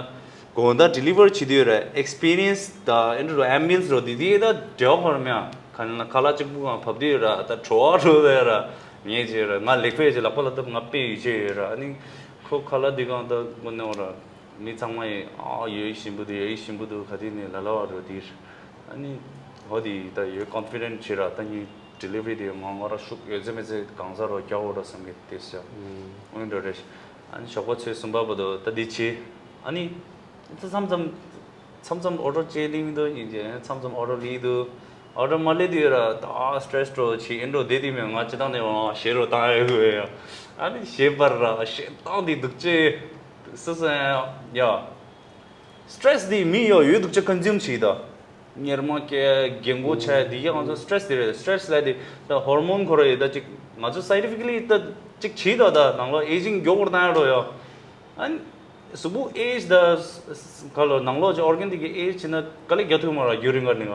དགོང་དག་ཌི་ལི་ཝར་བྱེད་དུས་ར་ཨེག་སི་པི་རི་ཡན་སི་དང་ཨེ་འདྲ་རོ་ཨེམ་བི་ཡན་སི་རོ་དེ་དེ་ད་འབྲེལ་བ་ཁོ་ར་མེད་ཨ། ག་ལ་ན་ཁ་ལག་གཅིག་པུ་གང་བབས་དུས་ར་ད་བྲོ་བ་བྲོ་ད་ཡ་ར་ངས་བྱས་ར་ང་ལེགས་པས་བྱས་ལག་པ་ལ་ད་ང་དཔེ་ཡོད་ཆེ་ཡོད་ར་ཨ་ནི་ཁོ་ཁ་ལག་འདི་གང་ད་དངོས་གནས་ར་མི་ཚང་མ་ཡིན་ཨ་ཡོད་ཞིམ་པོ་འདུག་ཡོད་ཞིམ་པོ་འདུག་ག་དེ་ནས་ལ་ལ་བ་རོ་དེ་ར་ཨ་ནི་ཧོ་དེ་ད་ཡོད་ཀོན་ཕི་ཌེན་ཊི་བྱས་ར་ད་ཉིད། ཌི་ལི་ཝ་རི་དེ་ང་ང་རང་ཤུགས་ཡོད་ཚད་མེད་ཚད་གང་ཟག་རོ་རྒྱག་འོ་རོ་བསམ་གི་དེ་ཟེར། འོན་འགྲོ་རེད། ཨ་ནི་ཞོགས་པ་ཚོད་གསུམ་པ་བར་དུ་ད་འདི་བྱེད། ཨ་ནི་མཚམས་མཚམས་མཚམས་མཚམས་ཨོ་ཊོ་ཅེ་ལིང་འདུག་ཡིན་གྱི་མཚམས་མཚམས་ཨོ་ཊོ་ལིང་འདུག་ཨོ་ཊོ་མ་ལེ་དུས་ར་ད་སི་ཊེ་རེ་སི་འགྲོ་བྱེད་ཨེ་འགྲོ་བསྡད་དུས་མེད། ང་སྤྱི་བཏང་ནས་ཞེ་རོ་བཏང་ཡོད་གི་ཡ། ཨ་ནི་ཞེ་པར་ར་ཞེ་བཏང་དེ་འདུག་ཅེ་སོ་སོ་ཡ། སི་ཊེ་རེ་སི་དེ་མི་ཡོ་ཡོད་འདུག་ཅེ་ཀོན་ཛུམ་བྱེད་ད། གཉེར་མ་སྐྱེ་རྒན་གོག་ཆགས་དེ་ཡ་ང་ཚོ་སི་ཊེ་རེ་སི་དེ་རེད། སི་ཊེ་རེ་སི་ལ་དེ་ད་ཧོར་མོན་ཁོ་ར་ཡོད་ད་ཅིག་ང་ཚོ་སའི་ཊི་ཕི་ཀ་ལི་ད་ཅིག་བྱེད་ད་ད་ནང་ལོགས་ཨེ་ཇིང་མགྱོགས་པོར་བཏང་ཡ་འགྲོ་ཡོ། ཨ་ནི་གཟུགས་པོ་ཨེ་ཇི་ད་ག་ལོ་ནང་ལོགས་ཀྱི་ཨོར་གན་དེ་གི་ཨེ་ཇི་བྱེད་ན་དཀའ་ལས་རྒྱག་ཐུབ་མ་ར་རྒྱུན་རིང་གར་ནི་ག་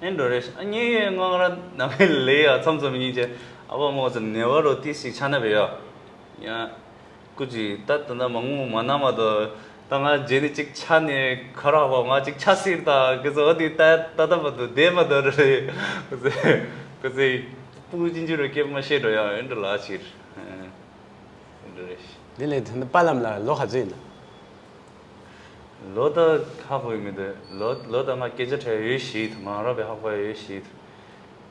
ཨེ་འགྲོ་རེད། ཨ་ངས་ཡོད་ང་ར་ནང་མི་ལས་ཡ་མཚམས་མཚམས་ཡིན་ཅེ་ཨ་བ་མོ་ཚོ་ནེ་བ་རོ་ཏི་སི་ཆ་ན་བེ་ཡ། ཡ། ཀུ་ཅི་ད་ད་ན་མ་ངུ་མ་ན་མ་དོ། ད་ང་རྗེས་ནི་གཅིག་ཆ་ནས་ཁ་རག་བ་ང་གཅིག་ཆ་སིར་ད་གི་ཚོ་འོ་དི་ད་ད་ད་མ་དོ་དེ་མ་དོ་རེད། ཀུ་ཚེ་ཀུ་ཚེ་སྤུ་གུ་ཅིན་ཅི་རུ་སྐྱེབ་མ་ཤེས་འགྲོ་ཡ་ཨེ་འགྲོ་ལ་ཕྱིར། འགྲོ་རེད། དེ་ལས་དོན་པ་ལམ་ལ་ལོ་ག་ཚོད་ཡིན་ན། ལོ་ད་ཧ་གོ་ཡི་མི་འདུག་ལོ་ལོ་ད་ང་སྐད་ཆ་བྲལ་ཡོད་ཤི་ང་ར་བའི་ཧ་གོ་ཡོད་ཤི།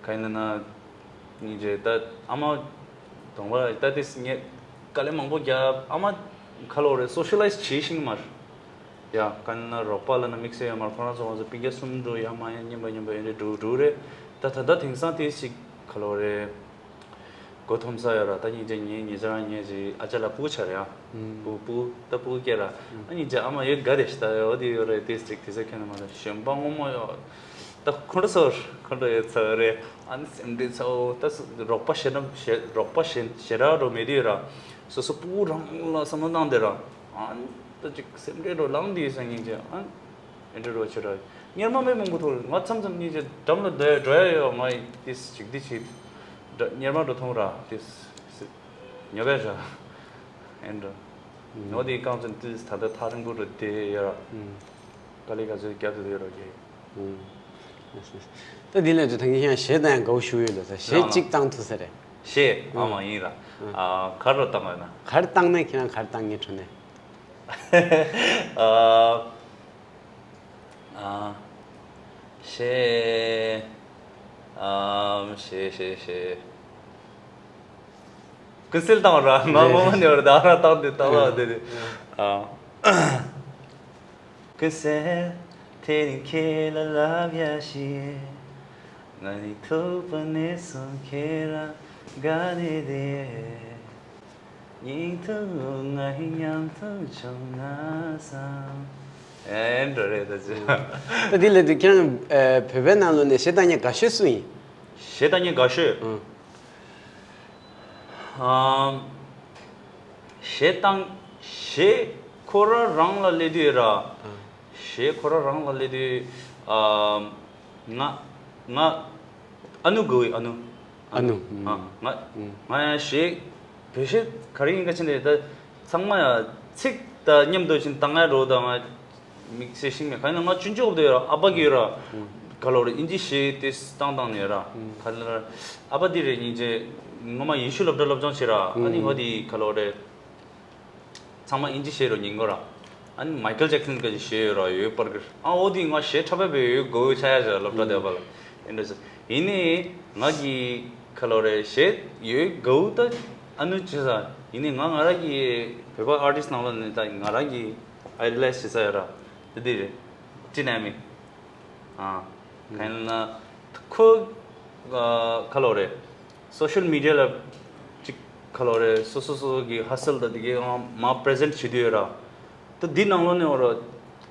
ག་ཡིན་ན་ན། ཉིན་རྗེས་ད་ཨ་མ་གདོང་པ་ད་དེ་སི་ངས་དཀའ་ལས་མང་པོ་རྒྱབ། ཨ་མ་ཁ་ལོ་རེ་སོ་ཤི་ལའི་ཛི་བྱེད་ཤིང་མར། ཡ་ག་ན་རོགས་པ་ལ་ན་དམིགས་བསལ་ཡོད་མར། ཁོ་རང་ཚོ་ང་ཚོ་སྤུན་ཀྱག་གསུམ་འགྲོ་ཡ་མ་ཡ་མཉམ་པ་མཉམ་པ་ཡ་འདྲེ་འགྲོ་འགྲོ་རེད། ད་ད་ད་དེང་སང་དེ་ཞིག་ཁ་ལོ་རེ་མགོ་འཐོམ་ས་ཡོད་ར། ད་ཉིན་རྗེས་ངས་ཉེ་ཆར་ངས་ཅི་ཨ་ཅག་ལ་སྤུ་གུ་ཆགས་རེད་ཡ། སྤུ་སྤུ་ད་སྤུ་གུ་སྐྱེས་ར། ཨ་ཉིན་རྗེས་ཨ་མ་ཡོད་དགའ་རེ་ཞིག་ད་ཡོད་དེ་ཡོད་རེད། དེ་ཞིག་དེ་ཚོ་ཁྱོན་ནས་མ་རེད། གཞོན་པ་སྔོན་མ་ཡོད། ད་ཁོ་འདྲ་ཚོར་ཁོ་འདྲ་ཡོད་ཚོར་རེད། ཨ་ནི་སེམས་ཁྲལ་ཚ་བོ་ད་སུ་རོགས་པ་ཞེ་དྲག་ཞེ་རོགས་པ་ཞེ་ཞེ་དྲག་འགྲོ་མེད་དུས་ར། སོ་སོ་སྤུ་གུ་རང་ལ་བསམ་བློ་བཏང་དེ་ར། ཨ་ནི་ད་ཅིག་སེམས་ཁྲལ་འགྲོ་ལངས་དུས་སང་ཉིན་ཅིག་ཨ་ནི་འདྲ་རོ་ཆེ་ར། གཉེར་མ་མེད་མང་པོ་ཐོག་ང་མཚམས་མཚམས་གཉིས་ཅིག་འགྲམ་ལ་བསྡད་འགྲོ་ཡ་ཡོད། ང་ཡི་ཏིས་ཅིག་འདི་ཅིག་འདྲ་གཉེར་མ་འགྲོ་ཐོང་ར་ཏིས་ཉོ་བས་ར། ཨེ་འདྲ། ཨུམ། ངོ་དེའི་རྐང་ཚོན་ཏིས་ད་ལྟ་ཐག་རིང་པོ་རུ་བསྡད་ཡོད་ར། ཨུམ། དཀའ་ལས་ག་ཚོད་རྒྱབ་ཏུ་ཡོད་ར་གི། ཨུམ། ད་འདི་ལས་ཚོ་ཐང་གི་ཡང་གཞས་བཏང་ཡང་དགའ་བོ་ཞུ་ཡོད་ལ་ད་གཞས་ཡང་གཅིག་བཏང་ཐུབ་ས་རེད། གཞས་ཨ་མ་ཡིན་ར། ཨ་ག་རུ་བཏང་བས་ན། གར་བཏང་ན་ཁྱེད་རང་གར་བཏང་ངེས་འཕྲོ་ནས། ཨ་ཨ་གཞས་ཨ་གཞས་གཞས་གཞས། ཀུན་གསལ་བཏང་བ་ར་ང་ངོ་མ་ནས་བར་ད་ར་བཏང་དེ་བཏང་བ་དེ་རེད། ཨ། ཀུན་གསལ་དེ་རིང་ཁྱེད་ལ་ལབ་ཡ་ཞིག་ང་ནི་ཐུག་པ་ནས་བཟུང་ཁྱེད་རང་དགའ་ནས་བསྡད། སྙིང་ཐུག་ང་ཡི་མཉམ་དུ་བྱུང་ན་བསམ། ཨེ་འགྲོ་རེད་ད་ཅི། ད་འདི་ལས་དུ་ཁྱེད་རང་བོད་པའི་ནང་ལོགས་ནས་གཞས་བཏང་མཁན་དགའ་ཤོས་སུ་ཡིན། གཞས་བཏང་མཁན་དགའ་ཤོས། ཨང་། གཞས་བཏང་གཞས་ཁོ་ར་རང་ལ་སླེབས་དུས་ར། གཞས་ཁོ་ར་རང་ལ་སླེབས་དུས། ང་ང་ཨ་ནུ་དགོས་ཨ་ནུ། ཨ་ནུ། ཨ་ང་ང་ཡང་གཞས་བོད་གཞས་ག་རེ་ཡིན་ག་ཕྱིན་ནས་ད་ཚང་མ་ཡང་ཚིག་ད་མཉམ་དུ་ཕྱིན་བཏང་ཡ་རོ་ད་ང་། དམིགས་བསལ་ཤིང་མེད་ག་ཡིན་ན་ང་ཆུང་ཆུང་དེ་ཡོད་ར་ཨ་ཕ་གི་ཡོད་ར། ག་ལོ་རེ་ཨིན་ཇི་གཞས་དེ་བཏང་བཏང་ནས་ཡོད་ར། ག་ལོ་རེ་ཨ་ཕ་དེ་རེ་སྙིང་རྗེ། ངོ་མ་ཡེ་ཤུ་སློབ་གྲྭ་སློབ་སྦྱོང་བྱེད་ར། ཨ་ནི་ཧོ་དེ་ག་ལོ་རེ། ཚང་མ་ཨིན་ཇི་གཞས་རོ་ཉན་གོ་ར། ཨ་ནི་མའི་ཁལ་ཇེག་སན་གི་གཞས་ཡོད་ར་ཡོད་པར་གི་ཨ་ཨོ་དེ་ང་གཞས་འཁྲབ་པ་བས་ཡོད་དགོས་ཆ་ཡ་ཞག་སློབ་གྲྭ་དེ་བ་ལ་ཨིན་འདྲ་ཟེར། ཡིན་ནི་ང་གི་ག་ལོ་རེ་གཞས་ཡོད་དགོས་ད་ཨ་ནུ་ཅི་ཟ། ཡིན་ནི་ང་ང་ར་གི་བོད་པ་ཨར་ཊིསི་ནང་ལོགས་ནས་ད་ང་ར་གི་ཨའི་ཌོ་ལའི་ཛི་བྱེད་ས་ཡོད་ར། དེ་འདི་རེད། ཅི་ནས་མི། ཨ། གང་ཡིན་ན། ཁོ། ཨ། ག་ལོ་རེད། སོ་ཤལ་མི་ཌི་ཡ་ལ། ཅིག་ག་ལོ་རེད། སོ་སོ་སོ་སོ་གི་ཧ་སལ་དང་དེ་གའི་ཨང་མ་པི་རེ་ཛེན་ཊི་བྱེད་དུས་ཡོད་ར། ད་འདི་ནང་ལོགས་ནས་འོ་ར།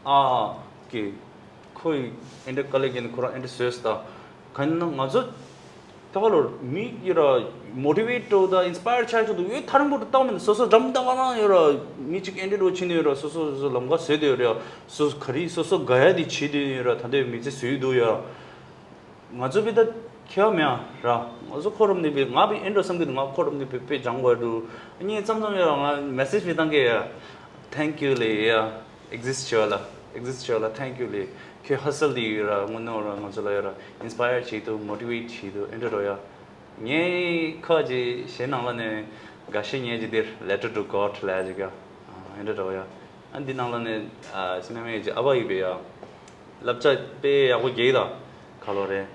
ཨ། གི། ཁོ་ཡི་ཨེ་འདྲ་དཀའ་ལས་བརྒྱབ་ནས་ཁོ་རང་ཨེ་འདྲ་བཟོས་སོང་ད། གང་ཡིན་ན་ང་ཚོ། ད་ག་ལོར་མི་ཡི་ར་མོ་ཊི་ཝེ་ཊི་འགྲོ་དང་ཨིན་སི་པ་ཡར་ཆགས་ཆོག་ཏུ་ཡོད་ཐ་རིང་པོ་དུ་བཏང་མིན་སོ་སོ་འགྲམ་ད་ག་རང་ཡོད་ར་མི་གཅིག་ཨེ་འདྲ་འགྲོ་ཕྱིན་ནས་ཡོད་ར་སོ་སོ་སོ་སོ་ལམ་ཁ་བཟོས་ཏེ་ཡོད་ར་སོ་སོ་ག་རི་སོ་སོ་ག་ཡ་དེ་བྱེད་དེ་ཡོད་ར་ད་ལྟའི་མི་ཚེ་བཟོས་འདུག་ཡ། ང་ཚོ་བི་ད་ཁྱེད་མེད་ར་ང་ཚོ་ཁོ་རམ་ནས་བི་ང་བི་ཨེ་འགྲོ་བསམ་གི་འདུག་ང་ཁོ་རམ་ནས་བི་དཔེ་སྦྱང་དགོས་འདུག་ངས་མཚམས་མཚམས་ཡོད་ར་ང་མེ་སེ་ཇི་བི་བཏང་གི་ཡ། Thank you ལེ་ཡ། ཨེག་ཛིསི་ཊི་བྱེད་པ་ལ། ཨེག་ཛིསི་ཊི་བྱེད་པ་ལ་thank you ལེ། ཁྱོད་ཧ་སལ་དེ་ཡོད་ར་དངོས་གནས་ར་ང་ཚོ་ལ་ཡོད་ར་ཨིན་སི་པ་ཡར་བྱེད་དུ་མོ་ཊི་ཝེ་ཊི་བྱེད་དུ་ཨེ་འདྲ་རོ་ཡ། ངའི་ཁ་ཅིག་གཞས་ནང་ལ་ནས་དགའ་ཤོས་ངས་ཅིག་འདིར་Letter to God ལབ་ཅིག་ཡ། ཨེ་འདྲ་རོ་ཡ། ཨ་འདི་ནང་ལ་ནས་ཨ་སི་ནམ་ངས་ཅིག་ཨ་ཕ་ཡིག་པའི་ཡ། བསླབ་བྱ་དཔེ་ཡག་པོ་རྒྱག་ད་ག་ལོ་རེད།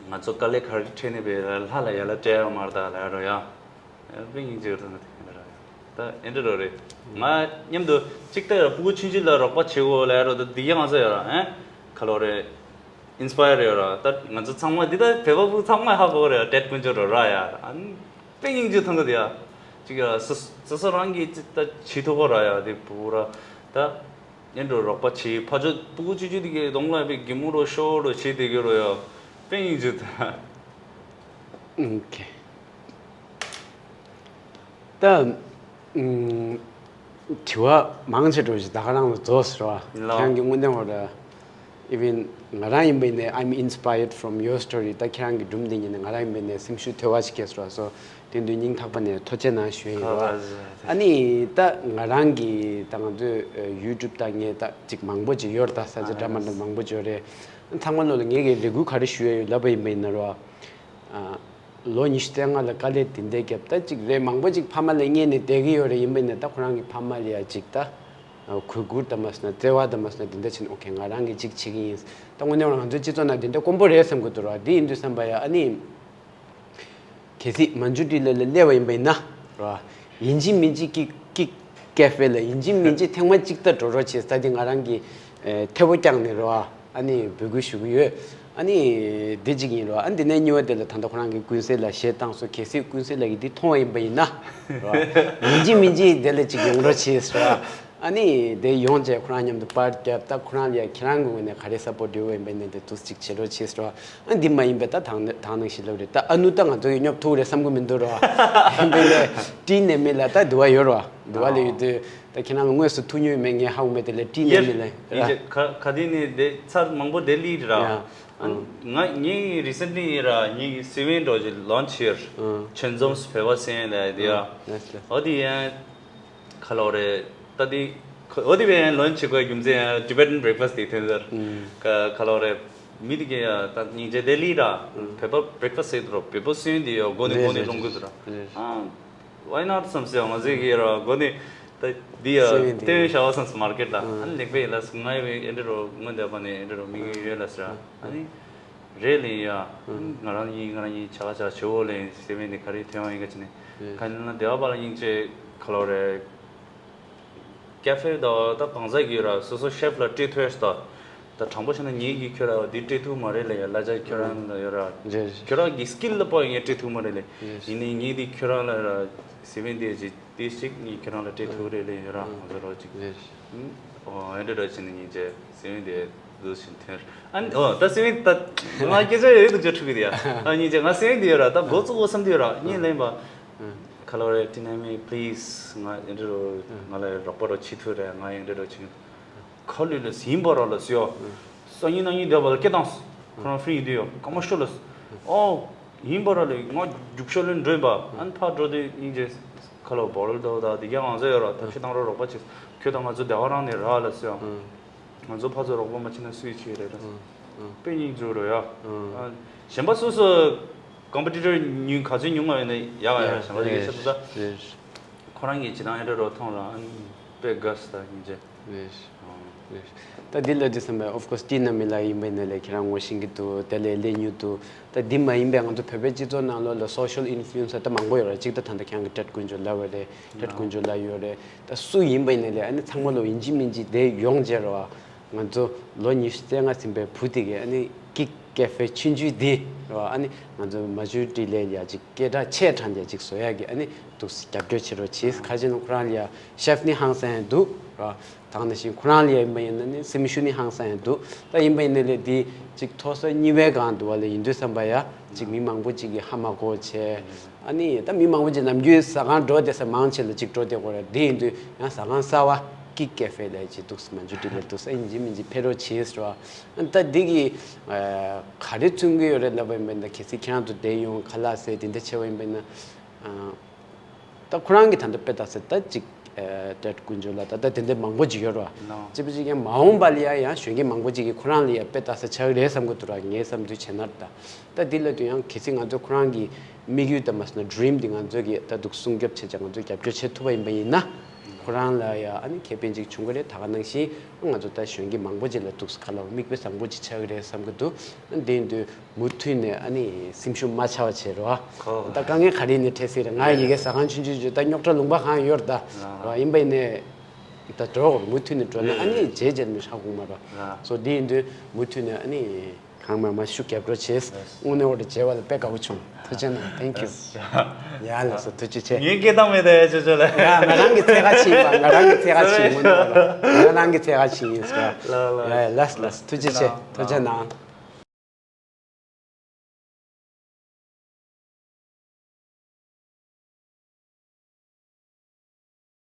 ང་ཚོ་དཀའ་ལས་ག་རེ་འཕྲད་ནས་པའི་ལྷ་ལ་ཡ་ལ་སྤྲད་ཡོད་མ་རེད་ད་ལ་རོ་ཡ། དཔེ་སྙིང་རྗེ་ཐོན་ད་ཡིན་ར་ཡ། ད་ཨེ་འདྲ་རོ་རེད། ང་མཉམ་དུ་གཅིག་ལྟ་ཡ་སྤུ་གུ་ཆུང་ཆུང་ལ་རོགས་པ་བྱེད་དགོས་ལ་རོ་ད་འདི་ཡ་ང་ཚོ་ཡ་ར་ཨེ། ག་ལོ་རེད། ཨིན་སི་པ་ཡར་ཡོད་ར་ད་ང་ཚོ་ཚང་མ་འདི་ད་བོད་པ་སྤུ་གུ་ཚང་མ་ཧ་གོ་རེད་ཏེད་དཀོན་མཆོག་རོ་ར་ཡ། ཨ་ནི་དཔེ་སྙིང་རྗེ་ཐོན་གི་འདུག་ཡ། གཅིག་ཡ་སོ་སོ་སོ་རང་གིས་ད་བྱེད་ཐུབ་གོ་ར་ཡ་དེ་སྤུ་གུ་ར་ད། ཡིན་འགྲོ་རོགས་པ་བྱེད་ཕ་ཆོས་སྤུ་གུ་ཆུང་ཆུང་དེ་གའི་གདོང་ལ་པའི་གད་མོ་རོ་ཤོར་རོ་བྱེད་དེ་གི་རོ་ཡ། དཔེ་སྙིང་རྗེ་ད། ཨོ་ཁེ། ད། ཨུམ། དྲི་བ་མང་ཆེ་འགྲོ་ཞིག་ད་ག་རང་ལ་རྫོགས་ཟེར་བ། ལགས། ཁྱེད་རང་གི་དངོས་གནས་འོ་ར། Even ང་རང་ཡིན་པའི་ནས་I'm inspired from your story. ད་ཁྱེད་རང་གི་སྒྲུང་འདི་ཉིད་ནས་ང་རང་ཡིན་པའི་ནས་སེམས་ཤུགས་ཐོལ་བ་ཞིག་སྐྱེས་སོང་། So དེ་དུས་སྙིང་ཐག་པ་ནས་ཐུགས་རྗེ་གནང་ཞུ་ཡ་ཡིན་རོ། ཨ་ནི་ད་ང་རང་གི་ད་ང་ཚོའི་YouTube ད་ངས་ད་ཅིག་མང་པོ་ཅིག་ཡོད་རེད། ད་ས་ཆ་འདྲ་མ་འདྲ་མང་པོ་ཅིག་ཡོད་རེད། ཚང་མ་ལོ་ལ་ངས་གི་རེ་སྐུལ་ག་རེ་ཞུ་ཡ་ཡོད་ལབ་པ་ཡིན་པ་ཡིན་ན་རོ། ལོ་ཉི་ཤུ་རྩ་ལྔ་ལ་དཀའ་ལས་དེ་འདྲ་བརྒྱབ་ད་ཅིག་རེད། མང་པོ་ཅིག་ཕ་མ་ལ་བརྙས་ནས་བསྡད་གི་ཡོད་རེད། ཡིན་པ་ཡིན་ན་ད་ཁོ་རང་གི་ཕ་མ་ལ་ཡ་ཅིག་ད། གུས་བཀུར་དང་མ་སོང་ན་བརྩེ་བ་དང་མ་སོང་ན་དེ་འདྲ་བྱས་ནས་ཨོ་ཁེ་ང་རང་གིས་ཅིག་བྱེད་ཀྱི་ཡིན། ད་དངོས་གནས་ང་ཚོའི་སྤྱི་ཚོགས་ནང་དེ་འདྲ་དཀོན་པོ་རེད་བསམ་གྱི་འདུག་ར། དེ་ཡིན་དུས་བསམ་པ་ཡ་ཨ་ནི། གལ་སྲིད་མན་ཇུ་ཊི་ལི་ལ་སླེབས་པ་ཡིན་པ་ཡིན་ན་ར། ཡིན་གཅིག་མིན་གཅིག་ཀིག་ཀིག་ཀེ་ཧྥེ་ལ་ཡིན་གཅིག་མིན་གཅིག་ཐེངས་མ་གཅིག་ད་འགྲོ་རོགས་བྱེད་ས་དེ་ང་རང་གི་ཐེ་བོ་བཀྱགས་ནས་ར། ཨ་ནི་འབོད་སྐུལ་ཞུ་གི་ཡོད། ཨ་ནི་དེ་གཅིག་ཡིན་ར། ཨ་འདི་ནས་གཉིས་པ་དེ་ལ་ད་ལྟ་ཁོ་རང་གི་ཀུན་གསལ་ལ་གཞས་བཏང་སོང་། གལ་སྲིད་ཀུན་གསལ་ལགས་ཀྱིས་འདི་མཐོང་བ་ཡིན་པ་ཡིན་ན་ར། ཡིན་གཅིག་མིན་གཅིག་དེ་ལ་ཅིག་ཡོང་རོགས་བྱེད་ཟེར་བ། ཨ་ནི་དེ་ཡོང་རྗེས་ཁོ་རང་མཉམ་དུ་པར་བརྒྱབ། ད་ཁོ་རང་ལ་ཡ་ཁྱེད་རང་གི་ངོས་ནས་ག་རེ་སབ་པོར་ཊི་ཡོད་པ་ཡིན་པ་ཡིན་ན་དེ་འདུག་ཅིག་བྱེད་རོགས་བྱེད་ཟེར་བ། ཨ་འདི་མ་ཡིན་པའི་ད་དང་དང་ནང་བཞིན་ལབ་རེད། ད་ཨ་ནུ་ད་ང་ཚོ་ཡི་སྙོབ་ཐུབ་རེད་བསམ་གི་མི་འདུག་ར། ཡིན་པས་ལས་བཀྲིས་ནས་མི་ལ་ད་འདི་བ་ཡོད་ར། འདི་བ་ལ་ཡོད་དུས་ད་ཁྱེད་རང་ལ་དངོས་སུ་ཐུག་མྱོང་མེད། ངས་ཧ་གོ་མེད། དེ་ལས་བཀྲིས་ནས་མི་ལ་ཡིན་ར། ཅེ་ག་ག་དེ་ནས་དེ་ཚར་མང་པོ་དེ་ལི་ར། ཡ། ཨ་ང་ངའི་རི་སེན་ཊི་ལི་ཡིན་ར། ངའི་གི་སི་ཝིན་འགྲོ་ཅིག་ལོན་ཆི་ཡར། ཆོས་འཛོམས་བོད་པ་སེང་ལ་དེ་ཡ། ཨོ་དེ་ཡ། ཁ་ལོ་རེད། ད་དེ་ཁ་ཨོ་དེ་བས་ཡང་ལོན་བྱེད་དགོས་རྒྱུ་མཚན་ཡང་Tibetan breakfast དེ་ཐོན་ཟེར། ཁ་ཁ་ལོ་རེད། མི་དེ་གས་ཡང་ད་སྙིང་རྗེ་དེ་ལི་ར། བོད་པ་breakfast ཟེར་དུ་རོ། བོད་པ་སོན་དེ་ཡོ་སྒོ་ནས་སྒོ་ནས་སློང་གི་ཟེར་ར། ཨ་why not བསམ་སེ་ང་ཚོས་གི་ར་སྒོ་ནས་ད་དེ་ཡ་སྟོན་བྱ་བ་བསམ་སེ་མར་ཀེཊ་ལ། ཨ་ནི་ལེགས་པས་ལ་སུ་ང་ཡི་ཨེ་འདྲ་རོ་སྔོན་འདས་པ་ནས་ཨེ་འདྲ་རོ་མི་གི་ཡོད་ལ་ཟེར་ར། ཨ་ནི། རེད་ལེ་ཡ། ང་རང་ཡིན་ང་རང་ཡིན་ཆ་ག་ཆ་ཆེ་བོ་ལེ་སེ་བན་དེ་ག་རེ་ཐོན་བ་ཡིན་ག་ཅི་ནས། ག་ནི་ན་སྡེ་བ་པ་ལ་སྙིང་རྗེ་ཁ་ལོ་རེད། ཀེ་ཧྥེ་དང་ད་གང་ཟག་གི་ར་སོ་སོ་ཤེཕ་ལ་སྤྲད་ཐུབ་ཡ་ཞིག་ད། ད་དྲང་པོ་བཤད་ན་ངེད་ཀྱིས་ཁྱོད་ར་འདི་སྤྲད་ཐུབ་མ་རེད་ལེ་ཡ། གླ་ཆ་ཁྱོད་རང་ལ་ཡོད་ར། ཁྱོད་རང་གི་སི་ཀིལ་ལ་པོ་ངས་སྤྲད་ཐུབ་མ་རེད་ལེ། ཡིན་ནའི་ངེད་འདི་ཁྱོད་རང་ལ་ར་སེ་བན་དེ་ཅི། དེ་ཞིག་ངས་ཁྱེད་རང་ལ་སྤྲད་ཐུབ་རེད་ལེ་ཡོད་ར། ང་ཚོ་རོགས་ཅིག་ཨོ་ཨེ་འདྲ་རོགས་ཅིག་ནི་ཉིན་བྱེད་སེ་བན་དེ་འདུག་བཞིན་ཐོན། ཨ་ནི་ཨོ་ད་སེ་བན་ད་ང་སྐད་ཆ་ཡོད་དུ་ཅོ་ཁྲུ་གི་དེ་ཡ། ཨ་ཉིན་བྱེད་ང་སེ་བན་དེ་ཡོད་ར། ད་འགོ་བཙུགས་འོ་བསམ་དེ་ཡོད་ར། ཉིན་ལེན་པ། ཁ་ལོ་རེ་ཏི་ན་མི་པི་ལིས་ང་ཨེ་འདྲ་རོགས་ང་ལ་རོགས་པ་རོགས་བྱེད་ཐུབ་རེད། ང་ཨེ་འདྲ་རོགས་བྱེད། ཁ་ལུས་ལ་ཟིན་པ་ར་ལ་སུ་ཡོ། སང་ཉིན་གནངས་ཉིན་བསྡད་པ་ལ་སྐད་བཏང་། ཁོ་རང་ཧྥི་རི་ཡིན་དུས་ཡོ་སྐར་མ་ཤོ་ལ། ཨོ། ཡིན་པ་ར་ལས་ང་རྒྱུག་ཤོར་ལས་འགྲོ་ཡིན་པ། ཨ་ནི་ཕར་འགྲོ་དུས་སྙིང་རྗེ་ཁ་ལོ་བོ་རལ་དོ་ད་དེ་ག་ང་ཚོ་ཡོད་ར། ཐབས་ཤེས་བཏང་རོགས་རོགས་པ་བྱེད། ཁྱོད་དང་ང་ཚོ་བདེ་བ་རང་ནས་རག་ལ་སུ་ཡང་། ང་ཚོ་ཕར་ཚུར་རོགས་པ་མ་བྱེད་ན་སུས་བྱེད་རེད་ད། དཔེ་སྙིང་རྗེ་རོ་ཡ། གཞན་པ་སོ་སོ་ཀམ་པི་ཊི་ཊར་ཉུང་ག་ཚོད་ཉུང་བ་ཡོད་ན་ཡག་ཡ། གཞན་པ་དེ་ག་ཤ་ད་ད། ཁོ་རང་གིས་ཇི་ལྟར་ཨེ་འདྲ་རོ་མཐོང་ར། ཨ་ནི་དཔེ་དགའ་སི་ད་སྙིང་རྗེ། རེད། རེད། ད་འདི་ལ་འདི་བསམ་པས་of course ཏི་ན་མི་ལ་ཡིན་པའི་ནས་ལས་ཁྱེད་རང་ངོ་ཤེས་ཀྱི་འདུག་དེ་ལས་ལས་ཉུ་འདུག་ད་འདི་མ་ཡིན་པའི་ང་ཚོ་བོད་པའི་སྤྱི་ཚོགས་ནང་ལོགས་ལ་སོ་ཤལ་ཨིན་ཕུ་ལུ་ཨེན་སར་ད་མང་པོ་ཡོད་རེད། གཅིག་ད་ད་ལྟ་ཁྱེད་རང་གི་ཏྲེད་དཀོན་མཆོག་ལབ་པ་རེད། ཏྲེད་དཀོན་མཆོག་ལབ་ཡོད་རེད། ད་སུ་ཡིན་པའི་ནས་ལས་ཨ་ནི་ཚང་མ་ལོ་ཡིན་གཅིག་མིན་གཅིག་དེ་ཡོང་བྱས་རེད་བ། ང་ཚོ་ལོ་ཉི་ཤུ་རྩ་ལྔ་ཟིན་པའི་བུ་དེ་གས་ཨ་ནི་ཀིག་ཀེ་ཧྥེ་ཆུང་ཆུང་དེ་རེད་བ། ཨ་ནི་ང་ཚོ་མན་ཇུ་ཊི་ལི་ལ་ཡ་ཅིག་སྐད་གྲགས་ཆེ་དྲགས་ཡ་ཅིག་བཟོ་ཡ་གི་ཨ་ནི་འདུག་རྒྱབ་སྐྱོར་བྱེད་རོགས་བྱེད། ཁ་ཅིག་ནང་ཁོ་རང་ལ་ཡ་ཤེཕ་ནི་ཧང་སང་ཡ་འདུག་ར། དེ་ནང་བཞིན་ཁོ་རང་ལ་ཡ་ཡིན་པ་ཡིན་ན་ནི་སེམས་ཤུགས་ནི་ཧང་སང་ཡ་འདུག་ད་ཡིན་པ་ཡིན་ན་ལས་འདི་ཅིག་མཐོ་ས་གཉིས་པའི་སྒང་འདུག་བ་ལས་ཡིན་དུས་བསམ་པ་ཡ་ཅིག་མི་མང་པོ་ཅིག་གིས་ཧ་མ་གོ་བྱས། ཨ་ནི་ད་མི་མང་པོ་ཅིག་ནམ་རྒྱུན་ཟ་ཁང་འགྲོ་བསྡད་ས་མང་ཆེ་ལ་ཅིག་འགྲོ་བསྡད་ཀྱི་ཡོད་རེད། འདི་ཡིན་དུས་ཡང་ཟ་ཁང་གསར་བ་ཀིག་ཀེ་ཧྥེ་ལ་ཅིག་འདུག་སེ་མན་ཇུ་ཊི་ལི་ལ་འདུག་སེ་ཡིན་གཅིག་མིན་གཅིག་ཕེབས་རོགས་བྱེད་ཟེར་བ། ཨ་ནི་ད་འདི་གི་ག་རེ་མཚོན་གྱི་ཡོད་རེད་ལབ་པ་ཡིན་པ་ཡིན་ན་གལ་སྲིད་ཁྱེད་རང་ཚོ་བསྡད་ཡོང་ཁ་ལག་ཟས་དེ་འདྲ་བྱས་པ་ཡིན་པ་ཡིན་ན། ད་ཁོ་རང་གི་ད་ལྟ་དཔེ་ལྟ་ས་ད་ཅིག་ཏྲེད་དཀོན་མཆོག་ལ་ད་ལྟ་དེ་འདྲ་མང་པོ་ཅིག་ཡོད་རེད་བ། ཅི་བ་ཅིག་ཡང་མ་འོངས་པ་ལ་ཡ་ཡང་གཞོན་སྐྱེས་མང་པོ་ཅིག་གིས་ཁོ་རང་ལ་ཡ་དཔེ་ལྟ་ས་ཆགས་ཀྱི་རེད་བསམ་གྱི་འདུག་ར། ངའི་བསམ་ཚུལ་བྱས་ན་ད། ད་འདི་ལ་དུ་ཡང་གལ་སྲིད་ང་ཚོ་ཁོ་རང་གི་དམིགས་ཡུལ་དང་མ་སོང་ན་ཌི་རིམ་འདི་ང་ཚོ་གི་ད་འདུག་སྲུང་སྐྱོབ་བྱས་ཀྱང་ང་ཚོས་རྒྱབ་སྐྱོར་བྱེད་ཐུབ་པ་ཡིན་པ་ཡིན་ན། ཁོ་རང་ལ་ཡ་ཨ་ནི་ཁེ་ཕན་ཅིག་བྱུང་གི་རེད། ད་ག་ནང་བཞིན་ང་ཚོ་ད་གཞོན་སྐྱེས་མང་པོ་ཅིག་ལ་ཐུགས་སུ་ཁ་ལོ་མིག་དཔེ་བཟང་པོ་ཅིག་ཆགས་ཀྱི་རེད་བསམ་གྱི་འདུག་དེ་ཡིན་དུས་མུ་མཐུད་ནས་ཨ་ནི་སེམས་ཤུགས་མ་ཆག་པ་བྱེད་རོགས། ད་དཀའ་ངལ་ག་རེ་ནས་འཕྲད་སྲིད་རེད། ང་ཡི་གེ་ཟ་ཁང་ཆུང་ཆུང་ཅིག་ད་རྙོག་དྲ་ལུང་པ་གང་ཡོད་རེད་ད། རོགས་ཡིན་པ་ཡིན་ནས་ད་འགྲོ་མུ་མཐུད་ནས་འགྲོ་ན་ཨ་ནི་རྗེས་རྗེས་མི་ཧྲ་གུང་མ་རོགས། སོ་དེ་ཡིན་དུས་མུ་མཐུད་ནས་ཨ་ནི། གང་མང་མང་ཤུགས་རྒྱབ་རོགས་བྱེད། དངོས་གནས་འོ་དེ་མཇལ་བ་ལ་དཔེ་དགའ་བོ་བྱུང་། ཐུགས་རྗེ་གནང་། Thank you། ཡ་ལགས་སོ། ཐུགས་རྗེ་ཆེ། ངའི་སྐད་གཏོང་མེད་དེ་ཅོ་ཅོ་ལ། ཡ་ང་རང་གི་ཚད་ཁ་ཕྱིན་པ། ང་རང་གི་ཚད་ཁ་ཕྱིན། དངོས་གནས་འོ་ང་རང་གི་ཚད་ཁ་ཕྱིན་ཡིན་ཟེར། ལ་ལ། ཡ་ལགས་ལགས། ཐུགས་རྗེ་ཆེ། ཐུགས་རྗེ་གནང་།